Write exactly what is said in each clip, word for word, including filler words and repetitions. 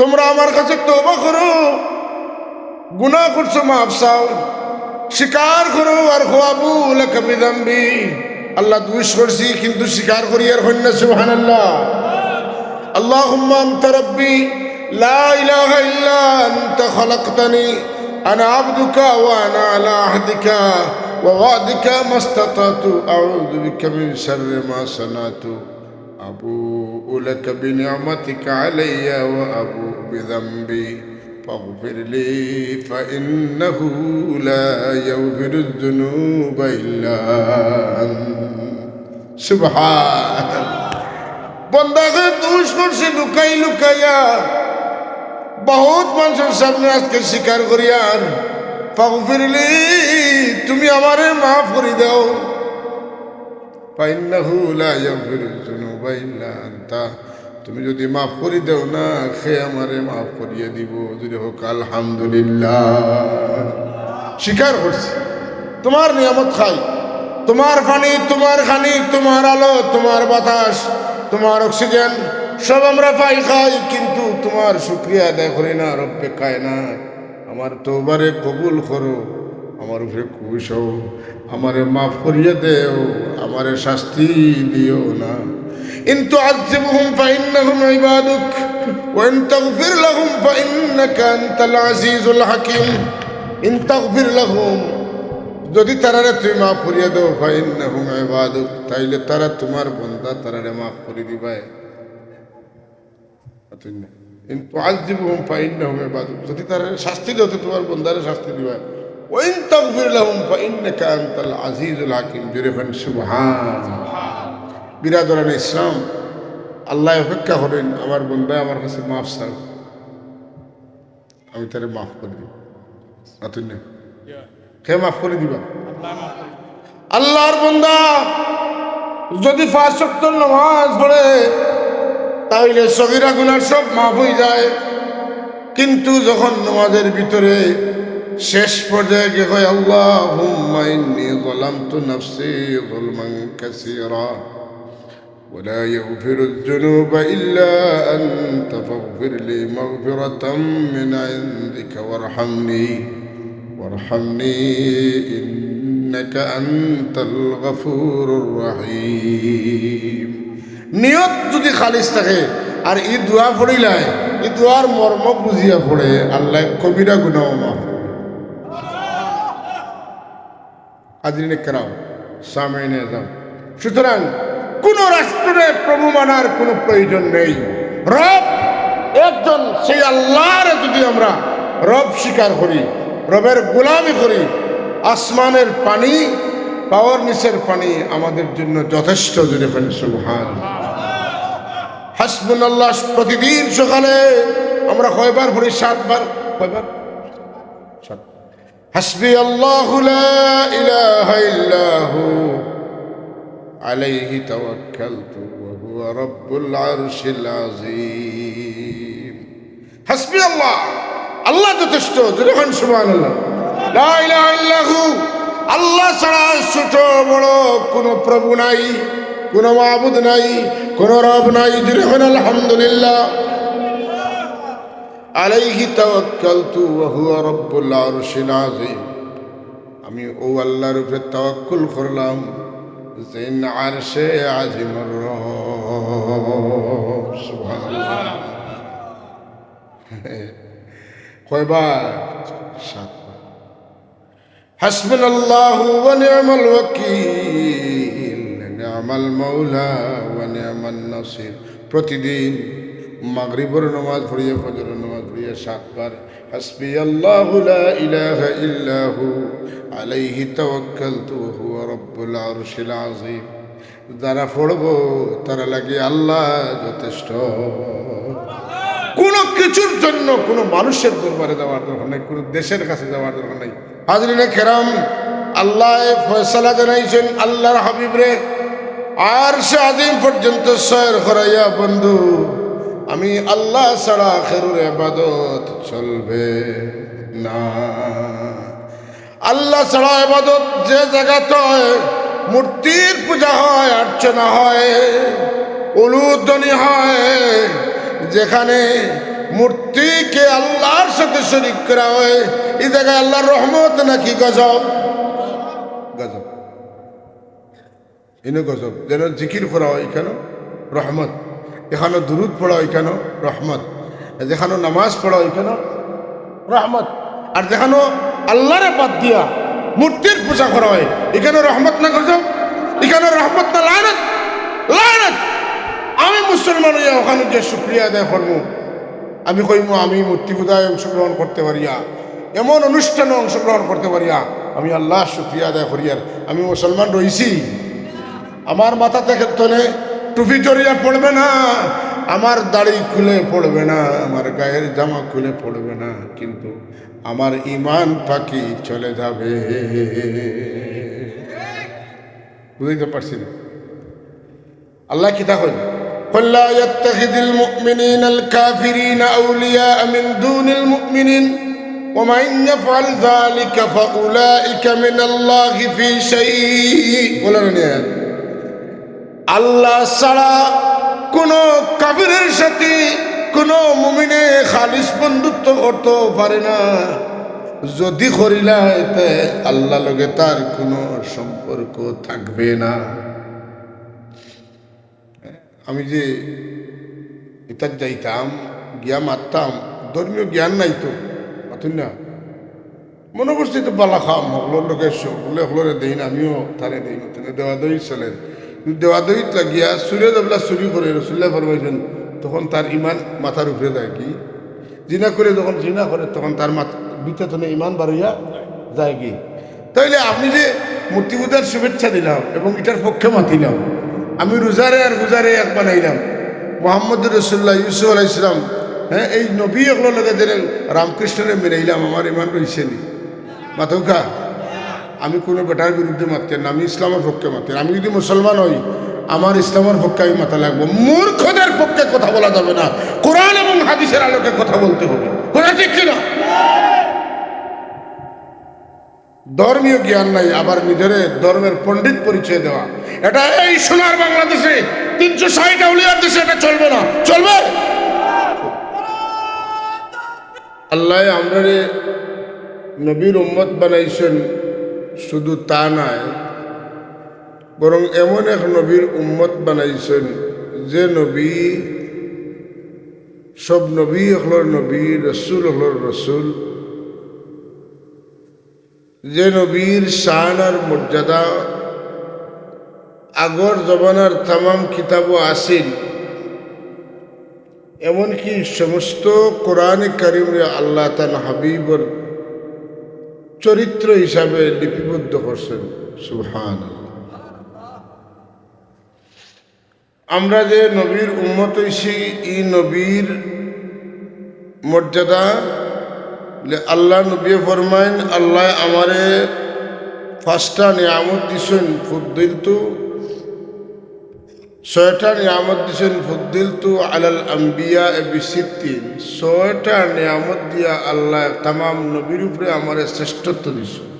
তোমরা আমার কাছে তওবা করো, গুনাহ করছো, মাফ চাও, স্বীকার করো, আর কও, আবুউ লাকা বিযামবি, আল্লাহ, দুষ করছি, কিন্তু স্বীকার করি। আর কইন না সুবহানাল্লাহ। আল্লাহুম্মা আনতা রাব্বি, লা ইলাহা ইল্লা আনতা খালাকতানি, আনা আবদুকা ওয়া আনা আলা আহদিকা ওয়া ওয়াদিকা মাস্তাতাতু, আউযু বিকা মিন শাররি মা সানাতু, আবুউ লাকা বিনি'মাতিকা আলাইয়া ওয়া আবুউ বিযামবি, ফাগফির লি, ফাইন্নাহু লা ইয়াগফিরুয যুনুবা ইল্লা আনতা। সুবহান। বন্দায় দুষ করছে লুকাই লুকাইয়া, বহুত মানষর সামনে আজকে স্বীকার করিয়ার, ফাগফির লি, তুমি আমারে মাফ করি দেও। ফাইন্নাহু লা ইয়াগফিরুয যুনুবা ইল্লা আনতা, তুমি যুদি মাফ করি দেও না, কে আমারে মাফ করিয়া দিবো? জুরে কউক্কা আলহামদুলিল্লাহ। স্বীকার করছি, তুমার নিয়ামত খাই, তুমার পানি, তুমার খানি, তুমার আলো, তুমার বাতাস, তুমার অক্সিজেন, সব আমরা পাই খাই, কিন্তু তুমার শুকরিয়া আদায় করি না, রব্বে কায়নাত। আমার তওবারে কবুল করো, আমার উপরে খুশ হও, আমারে মাফ করিয়া দেও, আমারে শাস্তি দিও না। ইন তুআযযিবহুম ফাইন্নাহুম ইবাদুক, ওয়া ইন তাগফির লাহুম ফাইন্নাকা আনতাল আজিজুল হাকিম। ইন তাগফির লাহুম, যুদি তারারে তুমি মাফ করিয়া দেও, ফাইন্নাহুম ইবাদুক, তাইলে তারা তুমার বন্দা, তারারে মাফ করি দিবায়। ইন তুআযযিবহুম ফাইন্নাহুম ইবাদুক, যুদি তারারে শাস্তি দেও, তে তুমার বন্দারে শাস্তি দিবায়। ওয়া ইন তাগফির লাহুম ফাইন্নাকা আনতাল আজিজুল হাকিম। জুরে কইন সুবহান। বিরাদরানে ইসলাম, আল্লায় অপেক্ষা করইন, আমার বন্দায় আমার কাছে মাফ চাউক, আমি তারে মাফ করি দিমু। মাতুন না। কে মাফ করি দিবা? আল্লার বন্দা যুদি পাঁচ ওয়াক্ত নামাজ পড়ে, তাইলে সগীরা গুনাহ সব মাফ অইযায়। কিন্তু যখন নামাজের ভিতরে শেষ পর্যায়ে গিয়া কয়, আল্লাহুম্মা ইন্নী যালামতু নাফসী যুলমান কাসীরা, ولا يغفر الذنوب إلا أنت فاغفر لي مغفرة من عندك وارحمني، وارحمني إنك أنت الغفور الرحيم। নিয়ত যুদি খালিস থাকে আর ই দোয়া পড়িলায়, ই দোয়ার মর্ম বুঝিয়া পড়ে, আল্লায় কবিরা গুনাহ মাফ। হাজিরিনে কেরাম, সামিইনে আযম, সুতরাং কুনু রাষ্ট্ররে প্রভু মানার কুনু প্রয়োজন নেই। রব একজন, সেই আল্লারে যুদি আমরা রব স্বীকার করি, রবের গোলামি করি, আসমানের পানি, পাওর নিচের পানি আমাদের জন্য যথেষ্ট। জুরে কইন সুবহান। হাসবুনাল্লাহ প্রতিদিন সকালে আমরা কয়বার পড়ি? সাতবার। কয়বার? সাত। حسبي الله لا إله إلا هو عليه توكلت وهو رب العرش العظيم। হাসবি আল্লাহ, আল্লাহ যথেষ্ট। জুরে কইন সুবহানাল্লাহ। লা ইলাহা ইল্লা হু, আল্লাহ ছাড়া ছোট বড় কুনু প্রভু নাই, কুনু মাবুদ নাই, কুনু রব নাই। জুরে কইন আলহামদুলিল্লাহ। আলাইহি তাওয়াক্কালতু ওয়া হুয়া রাব্বুল আরশিল আযীম। আমি অউ আল্লাহর উপরে তাওয়াক্কুল করলাম, যেইন আরশে আজিমর রব। সুবহানাল্লাহ। কয়বার? সাতবার। হাসবুনাল্লাহু ওয়া নি'মাল ওয়াকিল, নি'মাল মাওলা ওয়া নি'মান নাসির। প্রতিদিন মাগরিবর নামাজ পড়িয়া, ফজরর নামাজ পড়িয়া সাতবার হাসবি আল্লাহু লা ইলাহা ইল্লা হু, আলাইহি তাওয়াক্কালতু ওয়া হুয়া রাব্বুল আরশিল আযীম। যারা পড়বো, তারা লাগি আল্লাহ যথেষ্ট। কুনু কিছুর জন্য কুনু মানুষের দরবারে যাওয়ার দরকার নাই, কুনু দেশের কাছে যাওয়ার দরকার নাই। হাজিরিনে কেরাম, আল্লায় ফয়সালা জানাইছইন আল্লাহর হাবিবরে আরশে আজিম পর্যন্ত সয়র করাইয়া, বন্ধু, আমি আল্লাহ ছাড়া কেউর ইবাদত চলবে না। আল্লাহ ছাড়া ইবাদত যে জাগাত হয়, মূর্তির পূজা হয়, অর্চনা হয়, উলুধ্বনি হয়, যেখানে মূর্তিকে আল্লাহর সাথে শরিক করা হয়, এই জাগায় আল্লাহর রহমত নাকি গজব? গজব। ইনো গজব। যেন জিকির করা হয়, ইখানো রহমত। যেখানো দুরুদ পড়া হয়, ইখানো রহমত। যেখানো নামাজ পড়া হয়, ইখানো রহমত। আর যেখানো আল্লাহরে বাদ দিয়া মূর্তির পূজা করা হয়, ইখানো রহমত না গজব? ইখানো রহমত না লানত? লানত। আমি মুসলমান অইয়া ওখানো গিয়া শুকরিয়া আদায় করমু। আমি কইমু, আমি মূর্তি পূজায় অংশগ্রহণ করতে পারিয়া, এমন অনুষ্ঠানো অংশগ্রহণ করতে পারিয়া আমি আল্লাহর শুকরিয়া আদায় করিয়ার আমি মুসলমান রইছি। আমার মাথা থাকি তনে টুপি ঝরিয়া পড়বে না, আমার দাড়ি খুলে পড়বে না, আমার গায়ের জামা খুলে পড়বে না, কিন্তু আমার ইমান পাখি চলে যাবে। বুঝাইতে পারছি না? আল্লায় কিতা কইন? قل لا يتخذ المؤمنون الكافرين أولياء من دون المؤمنين ومن يفعل ذلك فأولئك من الله في شيء। বলেন না? আল্লাহ ছাড়া কোনো কাফিরের সাথে কোনো মুমিনে খালিস বন্ধুত্ব করতে পারে না। যদি করিলায়, তে আল্লাহ লগে তার কোনো সম্পর্ক থাকবে না। আমি যে ইতাত যাইতাম, গিয়া মাততাম, ধর্মীয় জ্ঞান নাই তো, মাতুন না। মনে করছি তো বালা কাম, হকলর লগে স-, হকলে হকলরে দেইন, আমিও তারে দেই, মাতুন না, দেওয়া দেওয়ি চলের। কিন্তু দেওয়া দেওয়িত লাগিয়া চুরে যেবলা চুরি করে, রসুল্লায় ফরমাইছইন, তখন তার ইমান মাথার উপরে যায়গি। জিনা করে যখন জিনা করে, তখন তার মাথ-, ভিতর তনে ইমান বারইয়া যায়গি। তাইলে আপনি যে মূর্তি পূজার শুভেচ্ছা দিলাম এবং ইটার পক্ষে মাতিলাম, আমি রোজারে আর পূজারে এক বানাইলাম, মোহাম্মদ রসুল্লাহ, ইউসুফ আলাইহিস সালাম, হ্যাঁ, এই নবী অকলর লগে যে রামকৃষ্ণরে মিলাইলাম, আমার ইমান রইছে নি? মাতউক্কা। আমি কোনো বেটার বিরুদ্ধে মাততাম না, আমি ইসলামের পক্ষে মাততাম। আমি যদি মুসলমান হই, আমার ইসলামের পক্ষে আমি মাতা লাগবো। মূর্খদের পক্ষে কথা বলা যাবে না, কোরআন এবং হাদিসের আলোকে কথা বলতে হবে। কথা ঠিক কিনা? ধর্মীয় জ্ঞান নাই, আবার নিজেরে ধর্মের পণ্ডিত পরিচয় দেওয়া, এটা এই সোনার বাংলাদেশে, তিনশো ষাট আউলিয়ার দেশে এটা চলবে না। চলবে? আল্লায় আমরারে নবীর উম্মত বানাইছইন, শুধু তা নায়, বরং এমন এক নবীর উম্মত বানাইছইন, যে নবী সব নবী অকলর নবী, রসুল অকলর রসুল, যে নবীর শান আর মর্যাদা আগর জমানার তামাম কিতাবও আছিল, এমনকি সমস্ত কোরআনে কারিমরে আল্লাহ তান হাবিবর চরিত্র হিসাবে লিপিবদ্ধ করছইন। সুবহানাল্লাহ। আমরা যে নবীর উম্মত অইছি, ই নবীর মর্যাদা, আল্লার নবীয়ে ফরমাইন, আল্লায় আমারে পাঁচটা নিয়ামত দিছইন, ফুদ্দিলতু, ছয়টা নিয়ামত দিছইন, ফুদ্দিলতু আলাল আম্বিয়া এ বিসিত্তিন, ছয়টা নিয়ামত দিয়া আল্লায় তামাম নবীর উপরে আমারে শ্রেষ্ঠত্ব দিছইন।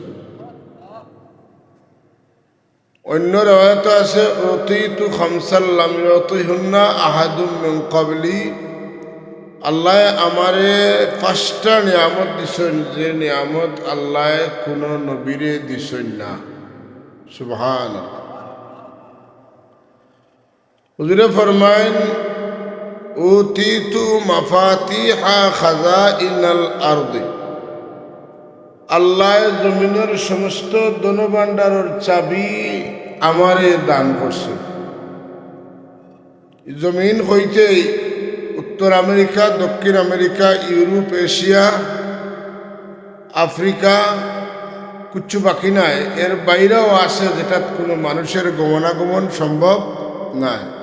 অন্য রেওয়ায়েত আছে, "উতিতু খামসাল লাম ইউতিহুন্না আহাদুম মিন ক্বাবলি।" আল্লায় আমারে পাঁচটা নিয়ামত দিছইন, যে নিয়ামত আল্লায় কুনু নবীরে দিছইন না। সুবহানাল্লাহ। হুজুরে ফরমাইন, "উতিতু মাফাতিহা খাজাইনাল আরদি।" আল্লায় জমিনর সমস্ত ধনভাণ্ডারর চাবি আমারে দান করছইন। জমিন অইতেই উত্তর আমেরিকা, দক্ষিণ আমেরিকা, ইউরোপ, এশিয়া, আফ্রিকা, কিচ্ছু বাকি নাই। এর বাইরেও আছে, যেটাত কুনু মানুষের গমনাগমন সম্ভব নায়।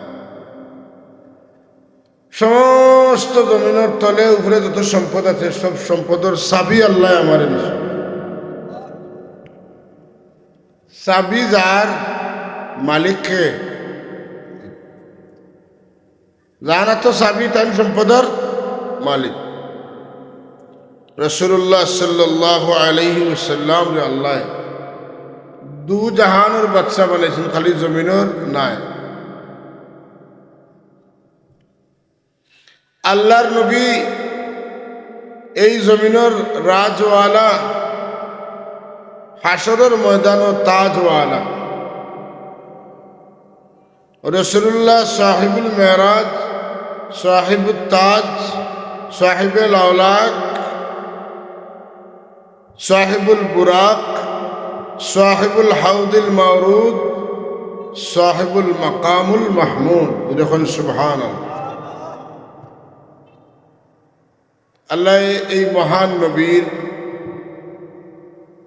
সমস্ত জমিনর তলে উপরে যত সম্পদ আছে, সব সম্পদর চাবি আল্লায় আমারে দিছইন। চাবি যার, মালিক কে? যার আতো চাবি, তাইন সম্পদর মালিক। রাসূলুল্লাহ সাল্লাল্লাহু আলাইহি ওয়াসাল্লামরে আল্লায় দু জাহানর বাদশা বানাইছইন, খালি জমিনর নায়। আল্লার নবী এই জমিনর রাজওয়ালা, হাশরর ময়দানো তাজওয়ালা। রাসূলুল্লাহ সাহিবুল মেরাজ, সাহিবুত তাজ, সাহিবুল আওলাক, সাহিবুল বুরাক, সাহিবুল হাউদিল মাওরুদ, সাহিবুল মাকামুল মাহমুদ। যখন সুবহানাল্লাহ। আল্লাহ এই মহান নবীর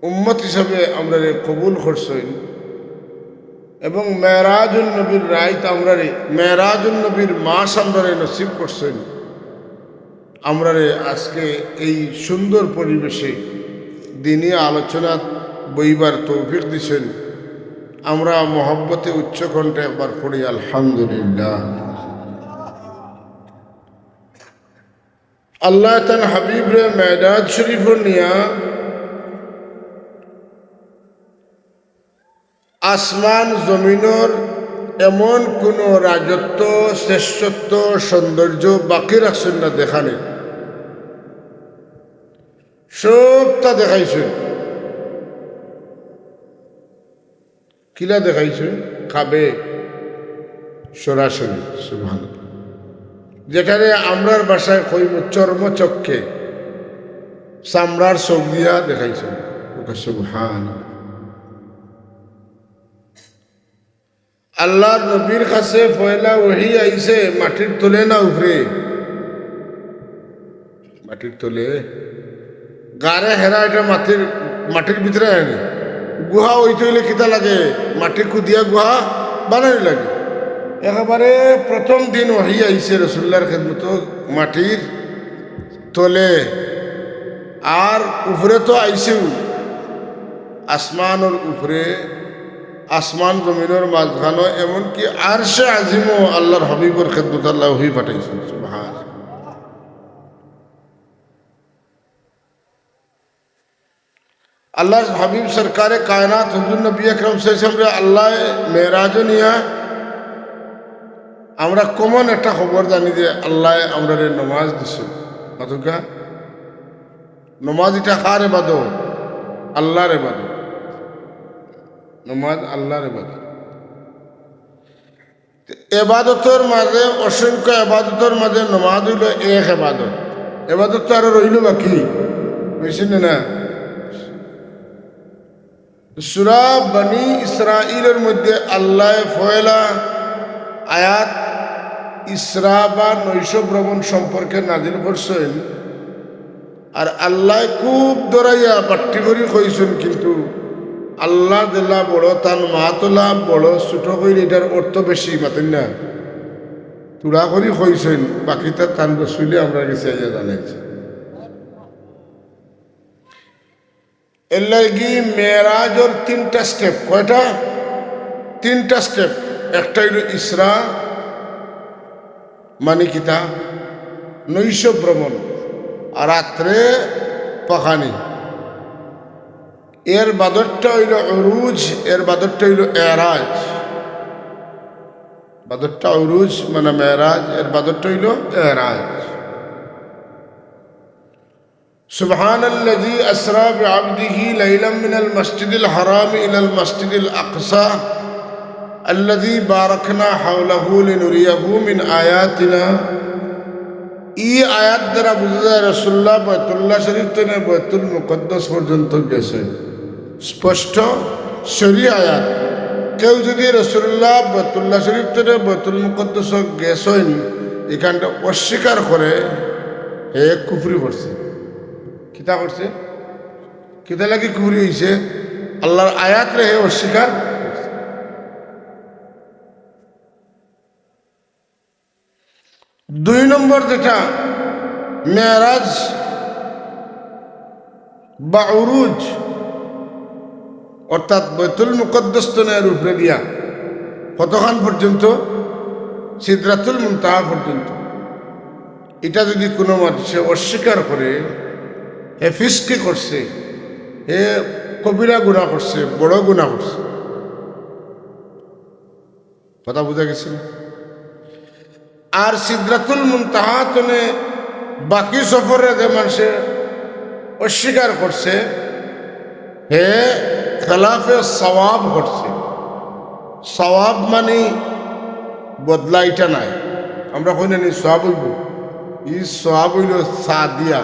উম্মত হিসাবে আমরারে কবুল করছইন এবং মেরাজুন নবীর রাইত আমরারে, মেরাজুন নবীর মাস আমরারে নসিব করছইন। আমরারে আজকে এই সুন্দর পরিবেশে দিনী আলোচনাত বইবার তৌফিক দিছইন। আমরা মহব্বতে উচ্চ কণ্ঠে একবার পড়ি, আলহামদুলিল্লাহ। আল্লাহ তান হাবিবরে মেরাজ শরীফো নিয়া আসমান জমিনর এমন কোনো রাজত্ব, শ্রেষ্ঠত্ব, সৌন্দর্য বাকি রাখছইন না দেখানির। সবটা দেখাইছইন। কিলা দেখাইছইন? কাবে, সরাসরি। সুবহানাল্লাহ। যেটারে আমরার ভাষায় কইমু চর্মচক্ষে, চামড়ার চোখ দিয়া দেখাইছইন। ওকে সুবহান। আল্লাহর নবীর কাছে পয়লা ওহী আইছে মাটির তলে না উপরে? মাটির তলে। গারে হেরা এটা মাটির, মাটির ভিতরে আয়নি। গুহা অইতে অইলে কিতা লাগে? মাটি কুদিয়া গুহা বানানি লাগে। একেবারে প্রথম দিন ওহী আইছে রাসূলুল্লাহর খেদমতো মাটির তলে। আর উপরে তো আইছেউ, আসমানর উপরে, আসমান জমিনর মাঝখানো, এমনকি আরশে আজিমও আল্লাহর হাবিবর খেদমতো আল্লায় ওহী পাঠাইছইন। সুবহান। আল্লাহর হাবিব সরকারে কায়নাত হুজুর নবী আকরাম সাল্লাল্লাহু আলাইহি ওয়াসাল্লামরে আল্লায় মেরাজো নিয়া আমরা common একটা খবর জানি যে আল্লায় আমরারে নমাজ দিছইন। মাতুক্কা, নমাজ ইটা কার এবাদত? আল্লাহর এবাদত। নমাজ আল্লাহর এবাদত। এবাদতর মাঝে, অসংখ্য এবাদতর মাঝে নমাজ অইলো এক এবাদত। এবাদত তো আরো রইলো বাকি, বুঝছইন না? সূরা বনি ইসরাইলর মধ্যে আল্লায় পয়লা আয়াত ইসরা বা নৈশ ভ্রমণ সম্পর্কে নাজিল করছইন। আর আল্লায় খুব ডরাইয়া বাট্টি করি কইছইন, কিন্তু আল্লাহ যেলা বড়, তান মাতলা বড়, ছোট কইলে ইটার অর্থ বেশি, মাতইন না? থুড়া করি কইছইন, বাকিটা তান রসুলে আমরার গেছে আইয়া জানাইছইন। এরলাগি মেরাজর তিনটা step। কয়টা? তিনটা step। একটা অইলো ইসরা, মানে কিতা? নৈশ ভ্রমণ, আর রাত্রে পাখানি। এর বাদরটা অইলো উরুজ, এর বাদরটা অইলো এরাজ। বাদরটা উরুজ মানে মেরাজ, এর বাদরটা অইলো এরাজ। سبحان الذي أسرى بعبده ليلا من المسجد الحرام إلى المسجد الأقصى الذي باركنا حوله لنريه من آياتنا। ই আয়াত দ্বারা বুঝা যায় রাসূলুল্লাহ বায়তুল্লাহ শরীফ তনে বায়তুল মুকাদ্দাস পর্যন্ত গেছইন। স্পষ্ট সহি আয়াত। কেউ যদি রাসূলুল্লাহ বায়তুল্লাহ শরীফ তনে বায়তুল মুকাদ্দাস গেছইন, ইখানটা অস্বীকার করে, হে কুফরি করছে। কিতা করছে? কিতা লাগি কুফরি অইছে? আল্লাহর আয়াতরে হে অস্বীকার করছে। দুই নম্বর যেটা, মেরাজ বা উরুজ, অর্থাৎ বায়তুল মুকাদ্দাস তনে এর উপরে দিয়া কতখান পর্যন্ত? সিদরাতুল মুনতাহা পর্যন্ত। ইটা যদি কোনো মানুষে অস্বীকার করে, হে ফিসকি করছে, হে কবিরা গুনাহ করছে, বড় গুনাহ করছে। কথা বুঝা গেছে নি? আর সিদরাতুল মুনতাহা তনে বাকি সফরে যে মানষে অস্বীকার করছে, হে খেলাফে সওয়াব করছে। সওয়াব মানি বদলা, ইটা নায়। আমরা কই না নি সওয়াব অইবো, ই সওয়াব অইলো সা দিয়া,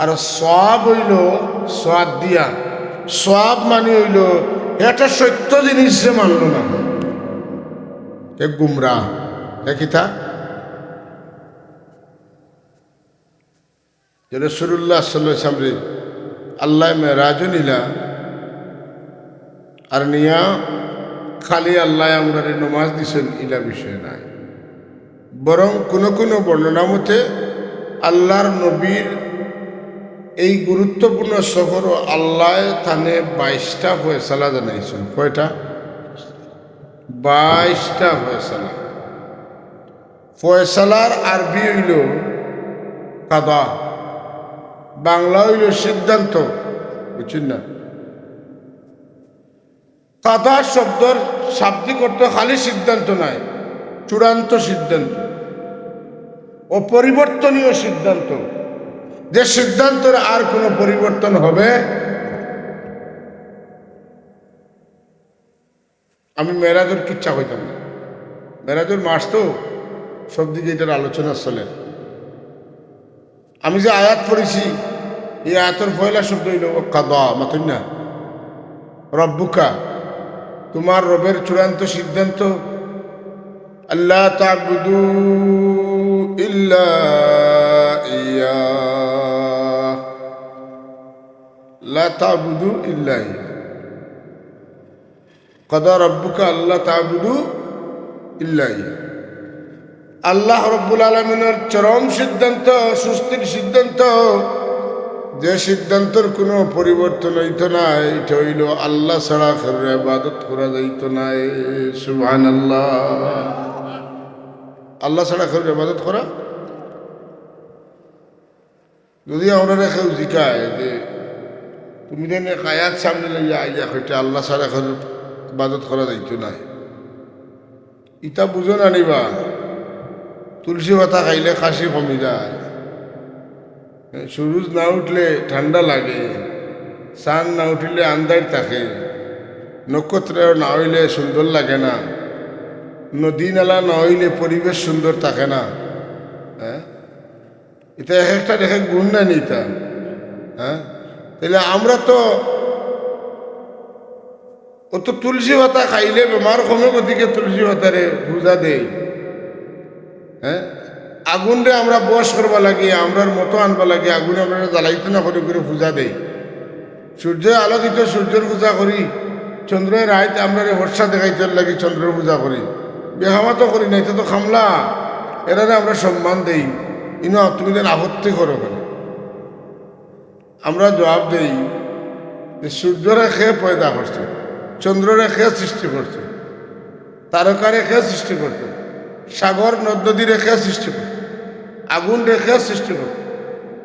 আর সওয়াব অইলো সওয়াব দিয়া। সওয়াব মানি অইলো এটা সত্য জিনিস যে মানলো না, এ গুমরা, এ কিতা? যে রাসূলুল্লাহ সাল্লাল্লাহু আলাইহি ওয়াসাল্লামরে আল্লায় মেরাজও নিলা, আর নিয়া খালি আল্লায় আমরারে নমাজ দিছইন, ইলা বিষয় নায়। বরং কুনু কুনু বর্ণনা মতে আল্লাহর নবীর এই গুরুত্বপূর্ণ সফরও আল্লায় তানে বাইশটা ফয়সালা জানাইছইন। কয়টা? বাইশটা ফয়সালা। ফয়সালার আরবি অইলো কাদা, বাংলা অইলো সিদ্ধান্ত, বুঝছইন না? কাদা শব্দর শাব্দিক অর্থ খালি সিদ্ধান্ত নায়, চূড়ান্ত সিদ্ধান্ত, অপরিবর্তনীয় সিদ্ধান্ত, যে সিদ্ধান্তর আর কোনো পরিবর্তন হবে আমি মেরাজর কিচ্ছা কইতাম না। মেরাজর মাস তো সব দিকে ইটার আলোচনা চলে। আমি যে আয়াত পড়ছি, এই আয়াতর পয়লা শব্দ অইলো কাদা, মাতইন না? রব্বুকা, তোমার রবের চূড়ান্ত সিদ্ধান্ত, আল্লা তা'বুদু ইল্লা ইয়া, লা তা'বুদু ইল্লা ইয়া। কাদা রাব্বুকা আল্লা তা'বুদু ইল্লা ইয়া। আল্লাহ রব্বুল আলামিনের চরম সিদ্ধান্ত, সুস্থির সিদ্ধান্ত, যে সিদ্ধান্তর কোনো পরিবর্তন অইতো নায়, ইটা অইলো আল্লাহ ছাড়া কেউর ইবাদত করা যাইতো নায়। সুবহানাল্লাহ। আল্লাহ ছাড়া কেউর ইবাদত করা যদি আমরারে কেউ জিকায় যে, "তুমি যেন এক আয়াত সামনে লইয়া আইয়া কইতে আল্লাহ ছাড়া কেউর ইবাদত করা যাইতো নায়।" ইতা বুঝো না নিবা, তুলসী পাতা খাইলে কাশি কমি যায়, সুরুজ না উঠলে ঠান্ডা লাগে, চান না উঠিলে আন্দাইর থাকে, নক্ষত্র না অইলে সুন্দর লাগে না, নদী নালা না অইলে পরিবেশ সুন্দর থাকে না। হ্যাঁ, ইতা এক একটার এক এক গুণ না নি ইতা? হ্যাঁ, তাইলে আমরা তো অত তুলসী পাতা খাইলে বেমার কমে গতিকে তুলসী পাতারে পূজা দেই। হ্যাঁ, আগুনরে আমরা বশ করবা লাগি, আমরার মতো আনবা লাগি, আগুনে আমরা জ্বালাইতে না করি করে পূজা দেই। সূর্য আলো দিতে সূর্যর পূজা করি, চন্দ্রর রাইত আমরারে ফর্সা দেখাইতে লাগি চন্দ্রর পূজা করি। বেহামা তো করি না, ইতা তো কামলা, এরারে আমরা সম্মান দেই। ইনো তুমি যেন আপত্তি করো কেনে? আমরা জবাব দেই যে সূর্যরে কে পয়দা করছে, চন্দ্ররে কে সৃষ্টি করছে, তারকারে কে সৃষ্টি করছে, সাগর নদ নদীরে কে সৃষ্টি করছে, আগুনরে কে সৃষ্টি করছে,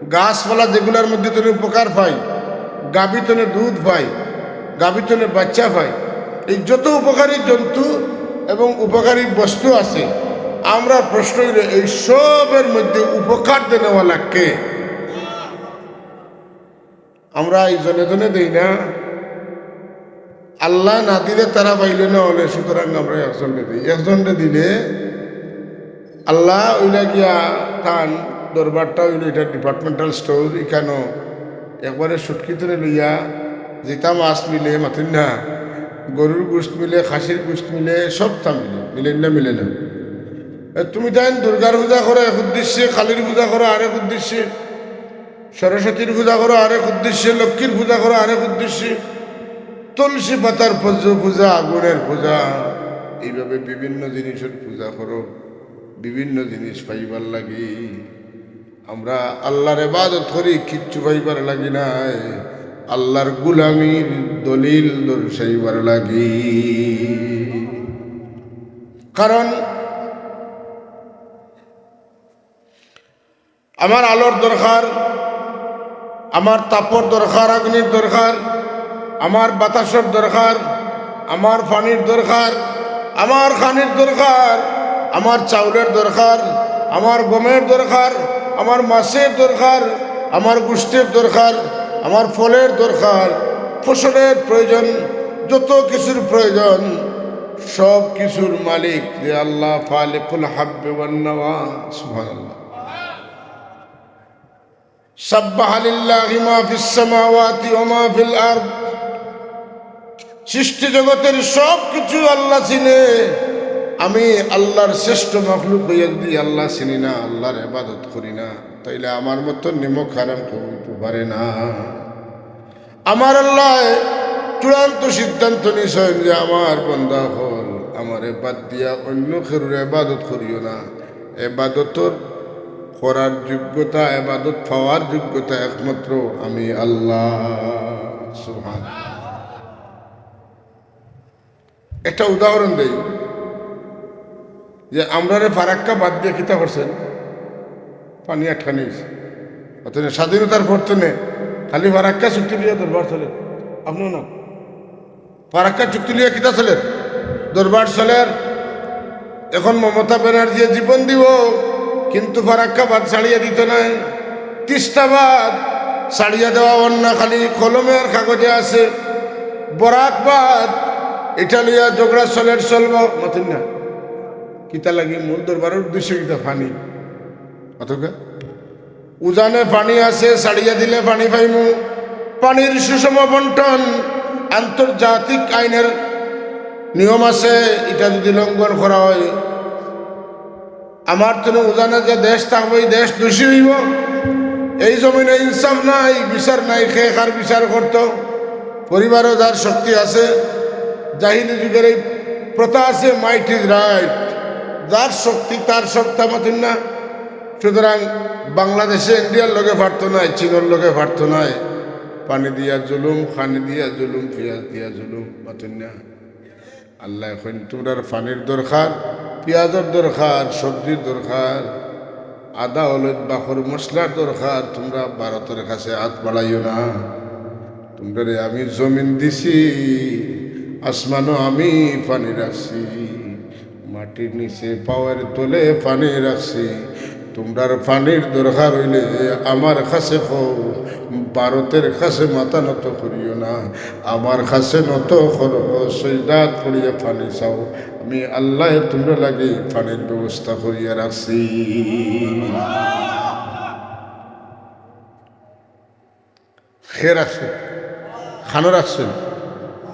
গাছপালা যেগুলার মধ্যে তনে উপকার পাই, গাভী তনে দুধ পাই, গাভী তনে বাচ্চা পাই, এই যত উপকারী জন্তু এবং উপকারী বস্তু আছে, আমরার প্রশ্ন অইলো এই সবের মধ্যে উপকার দেনেওয়ালা কে? আমরা এই জনে জনে দেই না, আল্লায় না দিলে তারা পাইলে না অইলে, সুতরাং আমরা একজনরে দেই। একজনরে দিলে আল্লাহ অইলা গিয়া তান দরবারটা অইলো ইটা departmental store, ইখানো একবারে শুটকি তনে লইয়া যেতা মাছ মিলে, মাতইন না, গরুর গোস্ত মিলে, খাসির গোস্ত মিলে, সবতা মিলে, মিলে না, মিলে না? এ, তুমি তাইন দুর্গার পূজা করো এক উদ্দেশ্যে, কালীর পূজা করো আরেক উদ্দেশ্যে, সরস্বতীর পূজা করো আরেক উদ্দেশ্যে, লক্ষ্মীর পূজা করো আরেক উদ্দেশ্যে, তুলসী পাতার পূজ-, পূজা, আগুনের পূজা, এইভাবে বিভিন্ন জিনিসের পূজা করো, বিভিন্ন জিনিস পাইবার লাগি। আমরা আল্লাহর ইবাদত করি কিচ্ছু পাইবার লাগি নায়, আল্লাহর গুলামির দলিল দর্শাইবার লাগি। কারণ আমার আলোর দরকার, আমার তাপর দরকার, অগ্নির দরকার, আমার বাতাসর দরকার, আমার পানির দরকার, আমার খানির দরকার, আমার চাউলের দরকার, আমার গমের দরকার, আমার মাছের দরকার, আমার গোশতের দরকার, আমার ফলের দরকার, ফসলের প্রয়োজন, যত কিছুর প্রয়োজন, সব কিছুর মালিক যে আল্লাহ, ফালিকুল হাব্বি ওয়ান নাওয়া। সুবহানাল্লাহ। সাব্বাহা লিল্লাহি মা ফিস সামাওয়াতি ওয়া মা ফিল আরদ। সৃষ্টি জগতের সব কিছু আল্লাহ চিনে। আমি আল্লাহর শ্রেষ্ঠ মখলুক হইয়া যদি আল্লাহ চিনি না, আল্লাহর ইবাদত করি না, তাইলে আমার মতো নিমক হারাম কেউ হইতে পারে না। আমার আল্লাহ চূড়ান্ত সিদ্ধান্ত নিছেন যে আমার বান্দা অকল আমারে বাদ দিয়া অন্য কেউর ইবাদত করিও না। ইবাদতর করার যোগ্যতা, ইবাদত পাওয়ার যোগ্যতা একমাত্র আমি আল্লাহ। সুবহান। একটা উদাহরণ দেই যে আমরারে ফারাক্কা বাদ দিয়া কিতা করছেন, পানি আটকানি অইছে। অথচ স্বাধীনতার পর তনে খালি ফারাক্কা চুক্তি লইয়া দরবার চলের। আপনিও না, ফারাক্কা চুক্তি লইয়া কিতা চলের? দরবার চলের। এখন মমতা ব্যানার্জিয়ে জীবন দিবো, কিন্তু ফারাক্কা বাদ ছাড়িয়া দিতো নায়। তিস্তা বাদ ছাড়িয়া দেওয়া অর না, খালি কলমে আর কাগজে আছে। বরাক বাদ, ইটা লইয়া ঝগড়া চলের, চলবো, মাতইন না। কিতা লাগি? মূল দরবারর উদ্দেশ্য কিতা? পানি। অতকা উজানে পানি আছে, ছাড়িয়া দিলে পানি পাইমু। পানির সুষম বন্টন, আন্তর্জাতিক আইনের নিয়ম আছে, ইটা যদি লঙ্ঘন করা হয়, আমার তনে উজানে যে দেশ থাকবো, ই দেশ দোষী হইবো। এই জমিনে ইনসাফ নাই, বিচার নাই, কে কার বিচার করতো? পরিবারও যার শক্তি আছে, জাহিলি যুগের এই প্রথা আছে, might is right, যার শক্তি তার সত্তা, মাতইন না। সুতরাং বাংলাদেশে ইন্ডিয়ার লগে পারতো নায়, চীনর লগে পারতো নায়। পানি দিয়া জুলুম, খানি দিয়া জুলুম, পিয়াজ দিয়া জুলুম, মাতইন না। আল্লায় কইন, তুমরার পানির দরকার, পিয়াজর দরকার, সবজির দরকার, আদা, হলুদ, বাখর, মশলার দরকার, তুমরা ভারতর কাছে আত বাড়াইও না। তুমরারে আমি জমিন দিছি, আসমানো আমি পানি রাখছি, মাটির নিচে পাওয়ের তলে পানি রাখছি। তুমরার পানির দরকার অইলে আমার কাছে কও, ভারতর কাছে মাথা নত করিও না, আমার কাছে নত করো, সইজদাত পড়িয়া পানি চাও। আমি আল্লায় তুমরার লাগি পানির ব্যবস্থা করিয়া রাখছি। কে রাখছে? খানো রাখছে?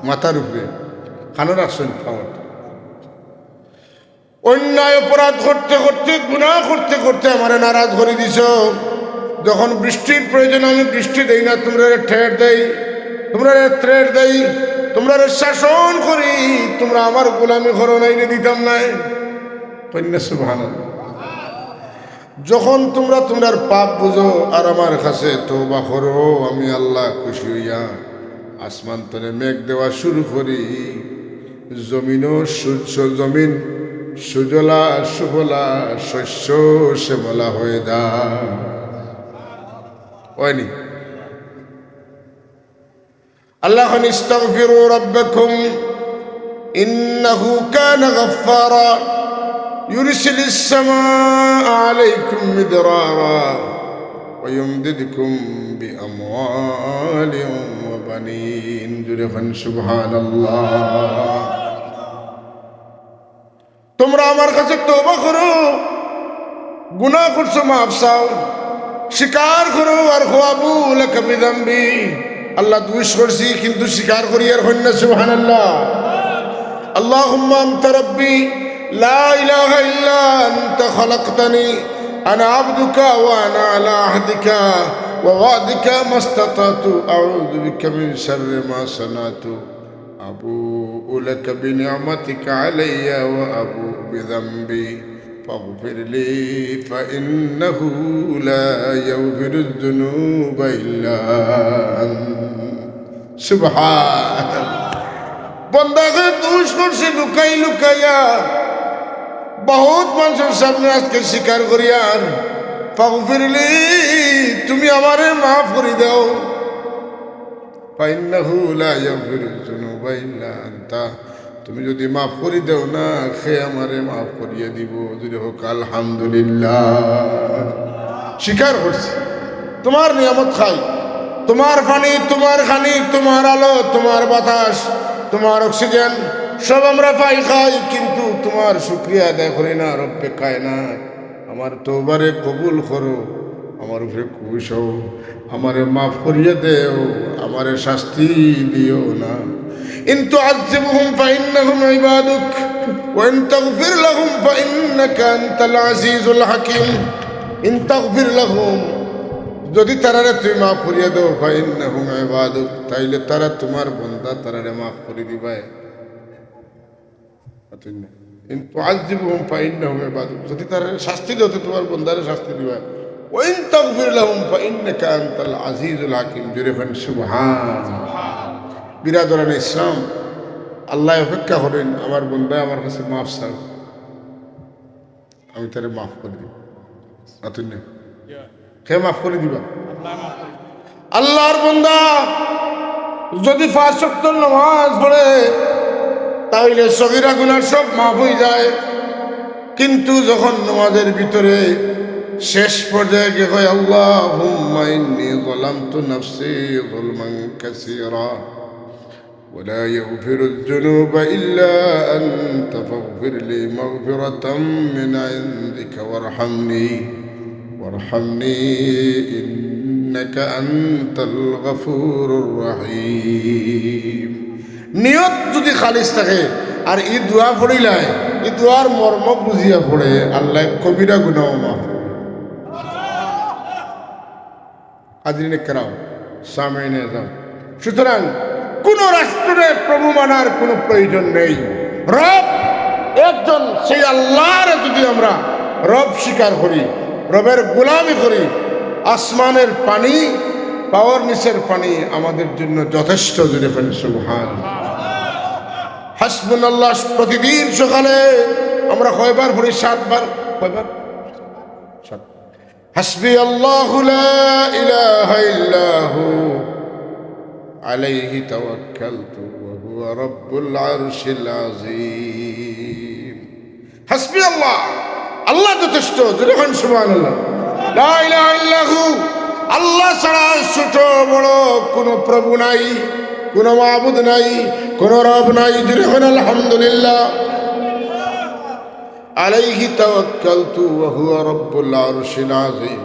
মাথার উপরে। খানো রাখছে? পাওয়ার। অন্যায় অপরাধ করতে করতে, গুনাহ করতে করতে আমারে নারাজ করি দিছো। যখন বৃষ্টির প্রয়োজন, আমি বৃষ্টি দেই না, তুমরারে ঠেট দেই, তুমরারে threat দেই, তুমরারে শাসন করি, তুমরা আমার গোলামি করো, নাইলে দিতাম নায়। কইন না সুবহানাল্লাহ। যখন তুমরা তুমরার পাপ বুঝো আর আমার কাছে তওবা করো, আমি আল্লাহ খুশি হইয়া আসমান তনে মেঘ দেওয়া শুরু করি, জমিনও সু-, সু-, জমিন সুজলা সুফলা, শস্য শ্যামলা হয়ে যায়। হয়নি? আল্লাহ কইন, "ইস্তাগফিরু রাব্বাকুম ইন্নাহু কানা গাফফারা, ইউরসিলিস সামাআ আলাইকুম মিদরারা ওয়া ইউমদিদকুম বিআমওয়ালিন ওয়া বানিন।" জোরে কইন, সুবহানাল্লাহ। তুমরা আমার কাছে তওবা করো, গুনাহ করছো, মাফ চাও, স্বীকার করো, আর কও, "আবুউ লাকা বিযামবি।" আল্লাহ, দুষ করছি, কিন্তু স্বীকার করি, আর কইন না সুবহানাল্লাহ। আল্লাহুম্মা আনতা রাব্বি, লা ইলাহা ইল্লা আনতা খালাকতানি, আনা আবদুকা ওয়া আনা আলা আহদিকা ওয়া ওয়াদিকা মাস্তাতাতু, আউযু বিকা মিন শাররি মা সানাতু। أبوء لك بنعمتك علي وأبوء بذنبي فاغفر لي فإنه لا يغفر الذنوب إلا أنت. সুবহান। বন্দারে দুষ করছি লুকাই লুকাইয়া, বহুত মানুষর সামনে আজকে স্বীকার করিয়ার, ফাগফিরলি, তুমি আমারে মাফ করি দাও। ফাইন্নাহু লা ইয়াগফিরুয যুনুবা ইল্লা আনতা। তুমি যদি মাফ করি দেও না, কে আমারে মাফ করিয়া দিব? যদি হোক আলহামদুলিল্লাহ। স্বীকার করছি। তুমার নিয়ামত খাই, তুমার পানি, তুমার খানি, তুমার আলো, তুমার বাতাস, তুমার অক্সিজেন, সব আমরা পাই খাই, কিন্তু তুমার শুকরিয়া আদায় করি না। রব্বে কায়নাত, আমার তওবারে কবুল করো, আমার উপরে খুশ হও, আমারে মাফ করিয়া দেও, আমারে শাস্তি দিও না। ইন তুআযযিবহুম ফাইন্নাহুম ইবাদুক, ওয়া ইন তাগফির লাহুম ফাইন্নাকা আনতাল আজিজুল হাকীম। ইন তাগফির লাহুম, যদি তারারে তুমি মাফ করিয়া দেও, ফাইন্নাহুম ইবাদুক, তাইলে তারা তুমার বন্দা, তারারে মাফ করি দিবায়। ইন তুআযযিবহুম ফাইন্নাহুম ইবাদুক, যদি তারারে শাস্তি দেও, তো তুমার বন্দারে শাস্তি দিবায়। ওয়া ইন তাগফির লাহুম ফাইন্নাকা আনতাল আজিজুল হাকীম। জোরে কইন সুবহান। বিরাদরানে ইসলাম, আল্লায় অপেক্ষা করইন, আমার বন্দায় আমার কাছে মাফ চাউক, আমি তারে মাফ করি দিমু। আতুন না? কে মাফ করি দিবা? আল্লাহর বন্দা যদি পাঁচ ওয়াক্ত নামাজ পড়ে, তাইলে সগীরা গুনাহ সব মাফ অই যায়। কিন্তু যখন নামাজের ভিতরে শেষ পর্যায়ে গিয়া কয়, "আল্লাহুম্মা ইন্নী যালামতু নাফসি যালমান কাসীরা।" ولا يغفر الذنوب إلا أنت فاغفر لي مغفرة من عندك وارحمني، وارحمني إنك أنت الغفور الرحيم। নিয়ত যদি খালিস থাকে আর ই দোয়া পড়িলায়, ই দোয়ার মর্ম বুঝিয়া পড়ে, আল্লায় কবিরা গুনাহ মাফ করে। হাজিরিনে কেরাম, সামিইনে আজম, সুতরাং কুনু রাষ্ট্ররে প্রভু মানার কুনু প্রয়োজন নেই। রব একজন, সেই আল্লাহরে যদি আমরা রব স্বীকার করি, রবের গোলামি করি, আসমানের পানি, পাওর নিচের পানি আমাদের জন্য যথেষ্ট। জোরে বলেন সুবহান। হাসবুনাল্লাহ প্রতিদিন সকালে আমরা কয়বার পড়ি? সাতবার। কয়বার? সাত। حسبي الله لا إله إلا هو عليه توكلت وهو رب العرش العظيم। হাসবি আল্লাহ, আল্লাহ যথেষ্ট। জোরে কইন সুবহানাল্লাহ। লা ইলাহা ইল্লা হু, আল্লাহ ছাড়া ছোট বড় কোনো প্রভু নাই, কোনো মাবুদ নাই, কোনো রব নাই। জোরে কইন আলহামদুলিল্লাহ। আলাইহি তাওয়াক্কালতু ওয়া হুয়া রাব্বুল আরশিল আযীম।